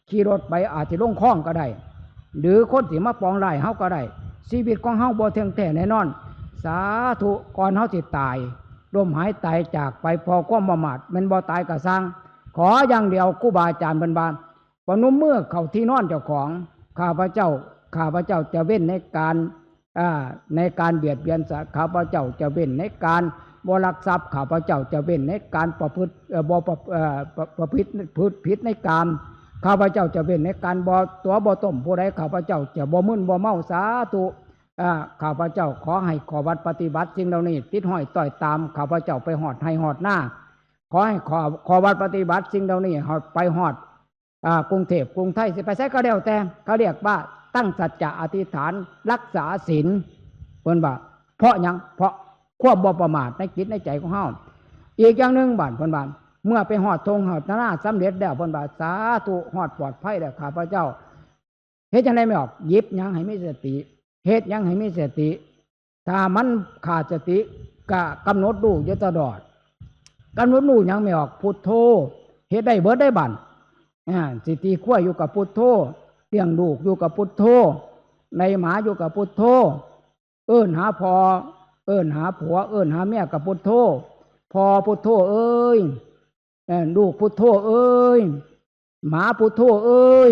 ขี่รถไปอาจสิลงคลองก็ได้ หรือคนสิมาปองร้ายเฮาก็ได้ ชีวิตของเฮาบ่เที่ยงแท้แน่นอน สาธุ ก่อนเฮาสิตาย ล้มหายตายจากไปเพราะความประมาท แม่นบ่ตายกะซ่าง ขออย่างเดียว ครูบาอาจารย์เพิ่นว่า ประนมมือเข้าที่นอนเจ้าของ ข้าพเจ้า ข้าพเจ้าจะเว้นในการ อ่า ในการเบียดเบียนสัตว์ ข้าพเจ้าจะเว้นในการบ่ลักทรัพย์ ข้าพเจ้าจะเว้นในการประพฤติ เอ่อ บ่ประ เอ่อ ประ ประพฤติ ผิดในกาม ข้าพเจ้าจะเว้นในการบ่ตั๋วบ่ต้มผู้ใด ข้าพเจ้าจะบ่มึนบ่เมา สาธุ อ่า ข้าพเจ้าขอให้ข้อวัดปฏิบัติสิ่งเหล่านี้ ติดห้อยต้อยตามข้าพเจ้าไปฮอดไฮ่ฮอดนา ขอให้ข้อ ข้อวัดปฏิบัติสิ่งเหล่านี้ฮอด ไปฮอด อ่า กรุงเทพฯ กรุงไทย สิไปไสก็แล้วแต่ เขาเรียกว่าตั้งสัจจะอธิษฐาน รักษาศีล เพิ่นว่า เพราะหยัง เพราะความบ่ประมาทในจิตในใจของเฮา อีกอย่างหนึ่งบาด เพิ่นว่า เมื่อไปฮอดท่งฮอดนาสำเร็จแล้ว เพิ่นว่า สาธุ ฮอดปลอดภัยแล้ว ข้าพเจ้า เฮ็ดจั่งใดแม่ออก หยิบหยังให้มีสติ เฮ็ดหยังให้มีสติ ถ้ามันขาดสติ กะกำหนดรู้อยู่ตลอด กำหนดรู้หยังแม่ออก พุทโธ เฮ็ดได้เบิดได้บัด อ่า สิตีควายอยู่กับพุทโธ เลี้ยงลูกอยู่กับพุทโธ ไล่หมาอยู่กับพุทโธ เอิ้นหาพ่อ เอิ้นหาผัว เอิ้นหาเมียกับพุทโธ พ่อพุทโธเอ้ย เอ่อ ลูกพุทโธเอ้ย หมาพุทโธเอ้ย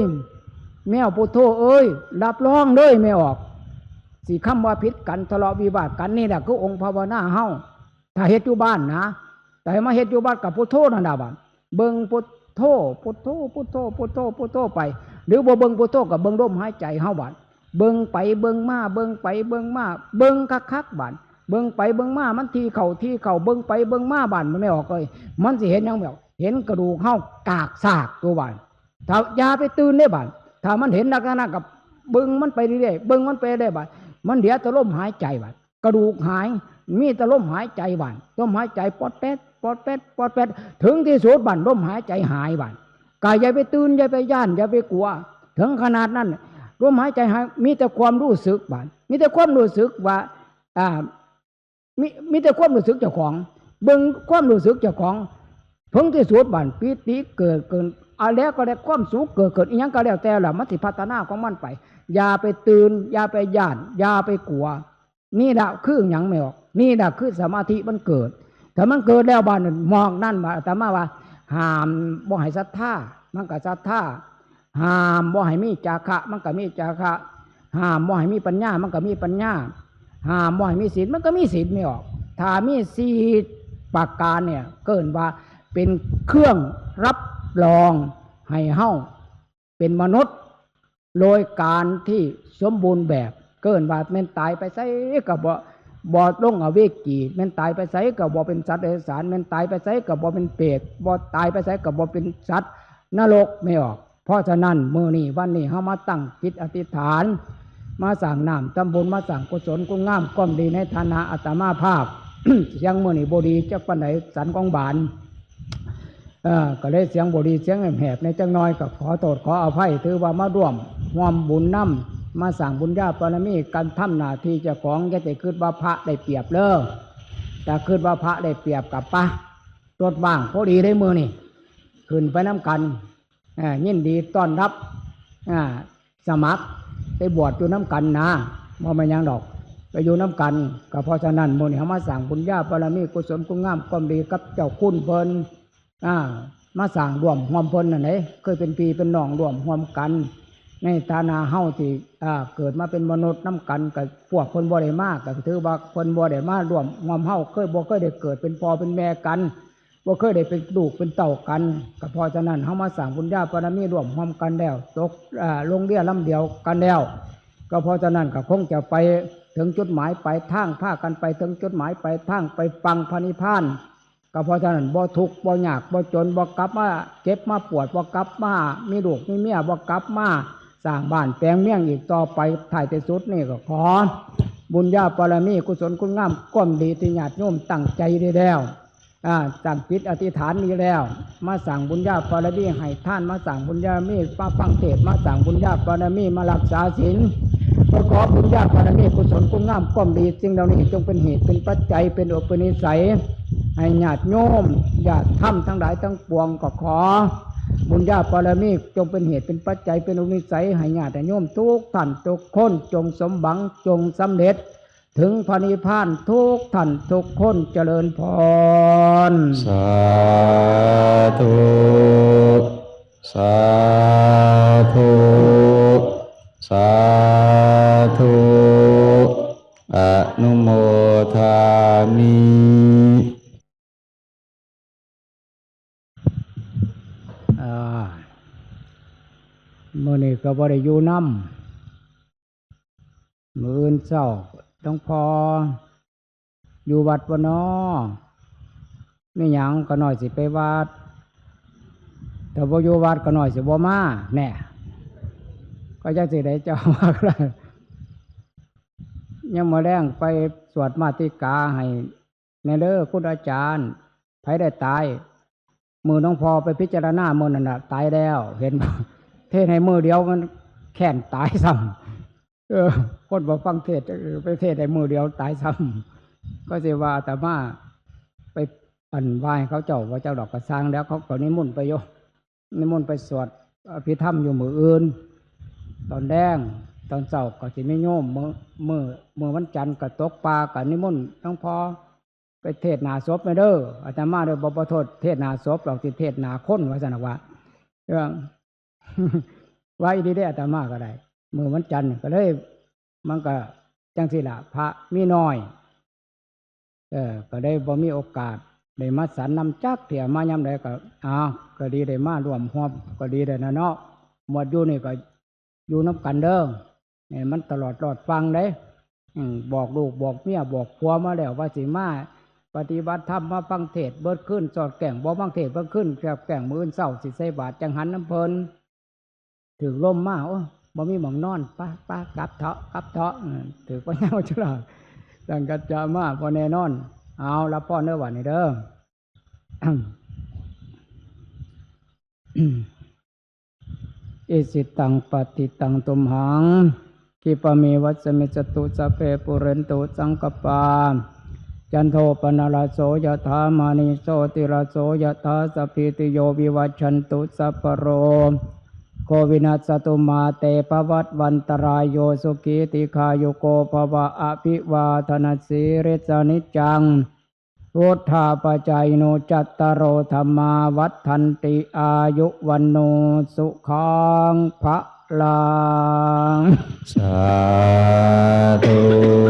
แมวพุทโธเอ้ย รับรองเลยแม่ออก สิคำว่าผิดกัน ทะเลาะวิวาทกัน นี่แหละคือองค์ภาวนาเฮา ถ้าเฮ็ดอยู่บ้านนะ แต่ให้มาเฮ็ดอยู่วัดกับพุทโธนั่นล่ะบัด เบิ่งพุทโธ พุทโธ พุทโธ พุทโธ พุทโธไป หรือบ่เบิ่งพุทโธก็เบิ่งลมหายใจเฮาบัด เบิ่งไปเบิ่งมา เบิ่งไปเบิ่งมา เบิ่งคักๆบัด เบิ่งไปเบิ่งมา มันทีเข้าทีเข้า เบิ่งไปเบิ่งมาบัด มันไม่ออกเลย มันสิเห็นหยังแม่น เห็นกระดูกเฮากากซากตัวบัด ถ้าอย่าไปตื่นเด้บัด ถ้ามันเห็นลักษณะกับเบิ่งมันไปเรื่อยๆ เบิ่งมันไปเรื่อยบัด มันเหลือแต่ลมหายใจบัด กระดูกหาย มีแต่ลมหายใจบัด ลมหายใจปอดแป๊ด ปอดแป๊ด ปอดแป๊ด ถึงที่สุดบัด ลมหายใจหายบัด ก็อย่าไปตื่น อย่าไปย้าน อย่าไปกลัว ถึงขนาดนั้น ลมหายใจหาย มีแต่ความรู้สึกบัด มีแต่ความรู้สึกว่า อ่า มี มีแต่ความรู้สึกเจ้าของ เบิ่งความรู้สึกเจ้าของ ถึงที่สุดบัด ปีติเกิดขึ้น อะไรก็ได้ ความสุขเกิดขึ้น อิหยังก็แล้วแต่ละ มันสิพัฒนาของมันไป อย่าไปตื่น อย่าไปย้าน อย่าไปกลัว นี่แหละคือหยังแม่ออก นี่แหละคือสมาธิมันเกิด ถ้ามันเกิดแล้วบัด หมอกนั่นบัด อาตมาว่า ห้ามบ่ให้ศรัทธา มันก็ศรัทธา ห้ามบ่ให้มีจาคะ มันก็มีจาคะ ห้ามบ่ให้มีปัญญา มันก็มีปัญญา ห้ามบ่ให้มีศีล มันก็มีศีลแม่ออก ถ้ามีสี่ประการเนี่ย เอิ้นว่าเป็นเครื่องรับรองให้เฮาเป็นมนุษย์ โดยการที่สมบูรณ์แบบ เอิ้นว่าแม่นตายไปไสก็บ่ บ่ลงอเวจี แม่นตายไปไสก็บ่เป็นสัตว์เดรัจฉาน แม่นตายไปไสก็บ่เป็นเปรต บ่ตายไปไสก็บ่เป็นสัตว์นรกแม่ออก เพราะฉะนั้นมื้อนี้วันนี้เฮามาตั้งจิตอธิษฐาน มาสร้างน้ำทำบุญ มาสร้างกุศลคุณงามความดีในฐานะอาตมาภาพ เสียงมื้อนี้บ่ดีจักปานใด สันของบาน เอ่อ ก็เลยเสียงบ่ดี เสียงแหบๆ ในจักหน่อย ก็ขอโทษขออภัย ถือว่ามาร่วม ร่วมบุญนำ มาสร้างบุญญาบารมี การทำหน้าที่เจ้าของ อย่าได้คิดว่าพระได้เปรียบเด้อ ถ้าคิดว่าพระได้เปรียบก็ปะ รถว่างพอดีได้มื้อนี้ ขึ้นไปนำกัน อ่า ยินดีต้อนรับ อ่า สมัครไปบวชอยู่นำกันนะ บ่แม่นหยังดอก ไปอยู่นำกัน ก็เพราะฉะนั้นมื้อนี้เฮามาสร้างบุญญาบารมีกุศลคุณงามความดีกับเจ้าคุณเพิ่น อ่า มาสร้างร่วมร่วมเพิ่นนั่นเด้ เคยเป็นพี่เป็นน้องร่วมร่วมกัน ในฐานะเฮาที่ อ่า เกิดมาเป็นมนุษย์นำกัน ก็พวกเพิ่นบ่ได้มา ก็ถือว่าเพิ่นบ่ได้มาร่วมร่วมเฮา เคย บ่เคยได้เกิดเป็นพ่อเป็นแม่กัน บ่เคยได้เป็นลูกเป็นเต้ากัน ก็เพราะฉะนั้นเฮามาสร้างบุญญาบารมีร่วมร่วมกันแล้ว ตก อ่า ลงเรือลำเดียวกันแล้ว ก็เพราะฉะนั้นก็คงจะไปถึงจุดหมายปลายทาง พากันไปถึงจุดหมายปลายทาง ไปฟังพระนิพพาน ก็เพราะฉะนั้นบ่ทุกข์บ่ยากบ่จน บ่กลับมาเจ็บมาปวด บ่กลับมามีลูกมีเมีย บ่กลับมาสร้างบ้านแปลงเมืองอีกต่อไป ท้ายที่สุดนี่ก็ขอบุญญาบารมีกุศลคุณงามความดีที่ญาติโยมตั้งใจได้แล้ว อ่าตั้งจิตอธิษฐานนี้แล้ว มาสร้างบุญญาบารมีให้ทาน มาสร้างบุญญาบารมี มาฟังเทศน์ มาสร้างบุญญาบารมี มารักษาศีล เพื่อขอบุญญาบารมี กุศลคุณงามความดี สิ่งเหล่านี้จงเป็นเหตุเป็นปัจจัย เป็นอุปนิสัย ให้ญาติโยมญาติธรรมทั้งหลายทั้งปวงก็ขอ บุญญาบารมีจงเป็นเหตุเป็นปัจจัย เป็นอุปนิสัย ให้ญาติโยมทุกท่านทุกคนจงสมหวัง จงสำเร็จ ถึงพระนิพพานทุกท่านทุกคน เจริญพร สาธุ สาธุ สาธุ อนุโมทามิ อ่า มื้อนี้ก็บ่ได้อยู่นำ มื้ออื่นเช้า หลวงพ่อ อยู่วัดบ่น้อ มีหยังก็น้อยสิไปวัด ถ้าบ่อยู่วัดก็น้อยสิบ่มา แน่ ก็จักสิได้เจ้ามาก็ได้ ยามมื้อแลงไปสวดมาติกาให้แน่เด้อคุณอาจารย์ ไผได้ตาย มื้อหลวงพ่อไปพิจารณามื้อนั้นน่ะ ตายแล้ว เห็นบ่ เทศน์ให้มื้อเดียวมันแค้นตายซ้ำ เออ คนบ่ฟังเทศน์ เออ ไปเทศน์ให้มื้อเดียวตายซ้ำ ก็สิว่าอาตมาไปอันไหว้เขาเจ้า ว่าเจ้าดอกกระซังแล้ว เขาก็นิมนต์ไปอยู่ นิมนต์ไปสวดอภิธรรมอยู่มื้ออื่น ตอนแลง ตอนเช้าก็สิมีโยม มื้อ มื้อ มื้อวันจันทร์ก็ตกปลา ก็นิมนต์หลวงพ่อไปเทศน์หน้าศพแม่เด้อ อาตมาเด้อ บ่ บ่โทษเทศน์หน้าศพดอก สิเทศน์หน้าคน ว่าซั่นน่ะว่า เรื่อง ว่าอีหลีเด้ อาตมาก็ได้ มื้อวันจันทร์ก็เลย มันก็จังซี่ล่ะ พระมีน้อย เออ ก็ได้บ่มีโอกาสได้มาสันนำจักเทื่อ มายามใดก็ อ้าว ก็ดีได้มาร่วมฮอบ ก็ดีได้นะเนาะ หมวดอยู่นี่ก็อยู่นำกันเด้อ นี่มันตลอดรอดฟังเด้ อืม บอกลูกบอกเมียบอกผัวมาแล้วว่าสิมาปฏิบัติธรรม มาฟังเทศน์เบิดคืน สอดแกล้งบ่ฟังเทศน์เบิดคืน สอดแกล้งมื้ออื่นเช้าสิใส่บาตรจังหันนำเพิ่น ถืกลมมา โอ้ บ่มีหม่องนอน ปะ ปะ กลับเถาะ กลับเถาะ เออ ถืกพญาจุลา สังกัจจามา บ่แน่นอน เอาละพ่อเด้อ บัดนี้เด้อ อิจิตังปัตถิตังตุมหัง คิปะเมวะสะมิจจตุ สัพเพปูเรนตุสังกปปา จันโทปนรสโสยะถา มะณีโชติรสโสยะถา สัพพีติโยวิวัชชันตุ สัพพะโรโควินัสสตุ มาเตภวัตวันตรายโย สุขีติคายุโกภวะ อภิวาทนสีลิสสะนิจจัง วุฑฒาปะจายิโน จัตตาโรธัมมา วัฑฒันติ อายุวัณโณ สุขังพะลัง สาธุ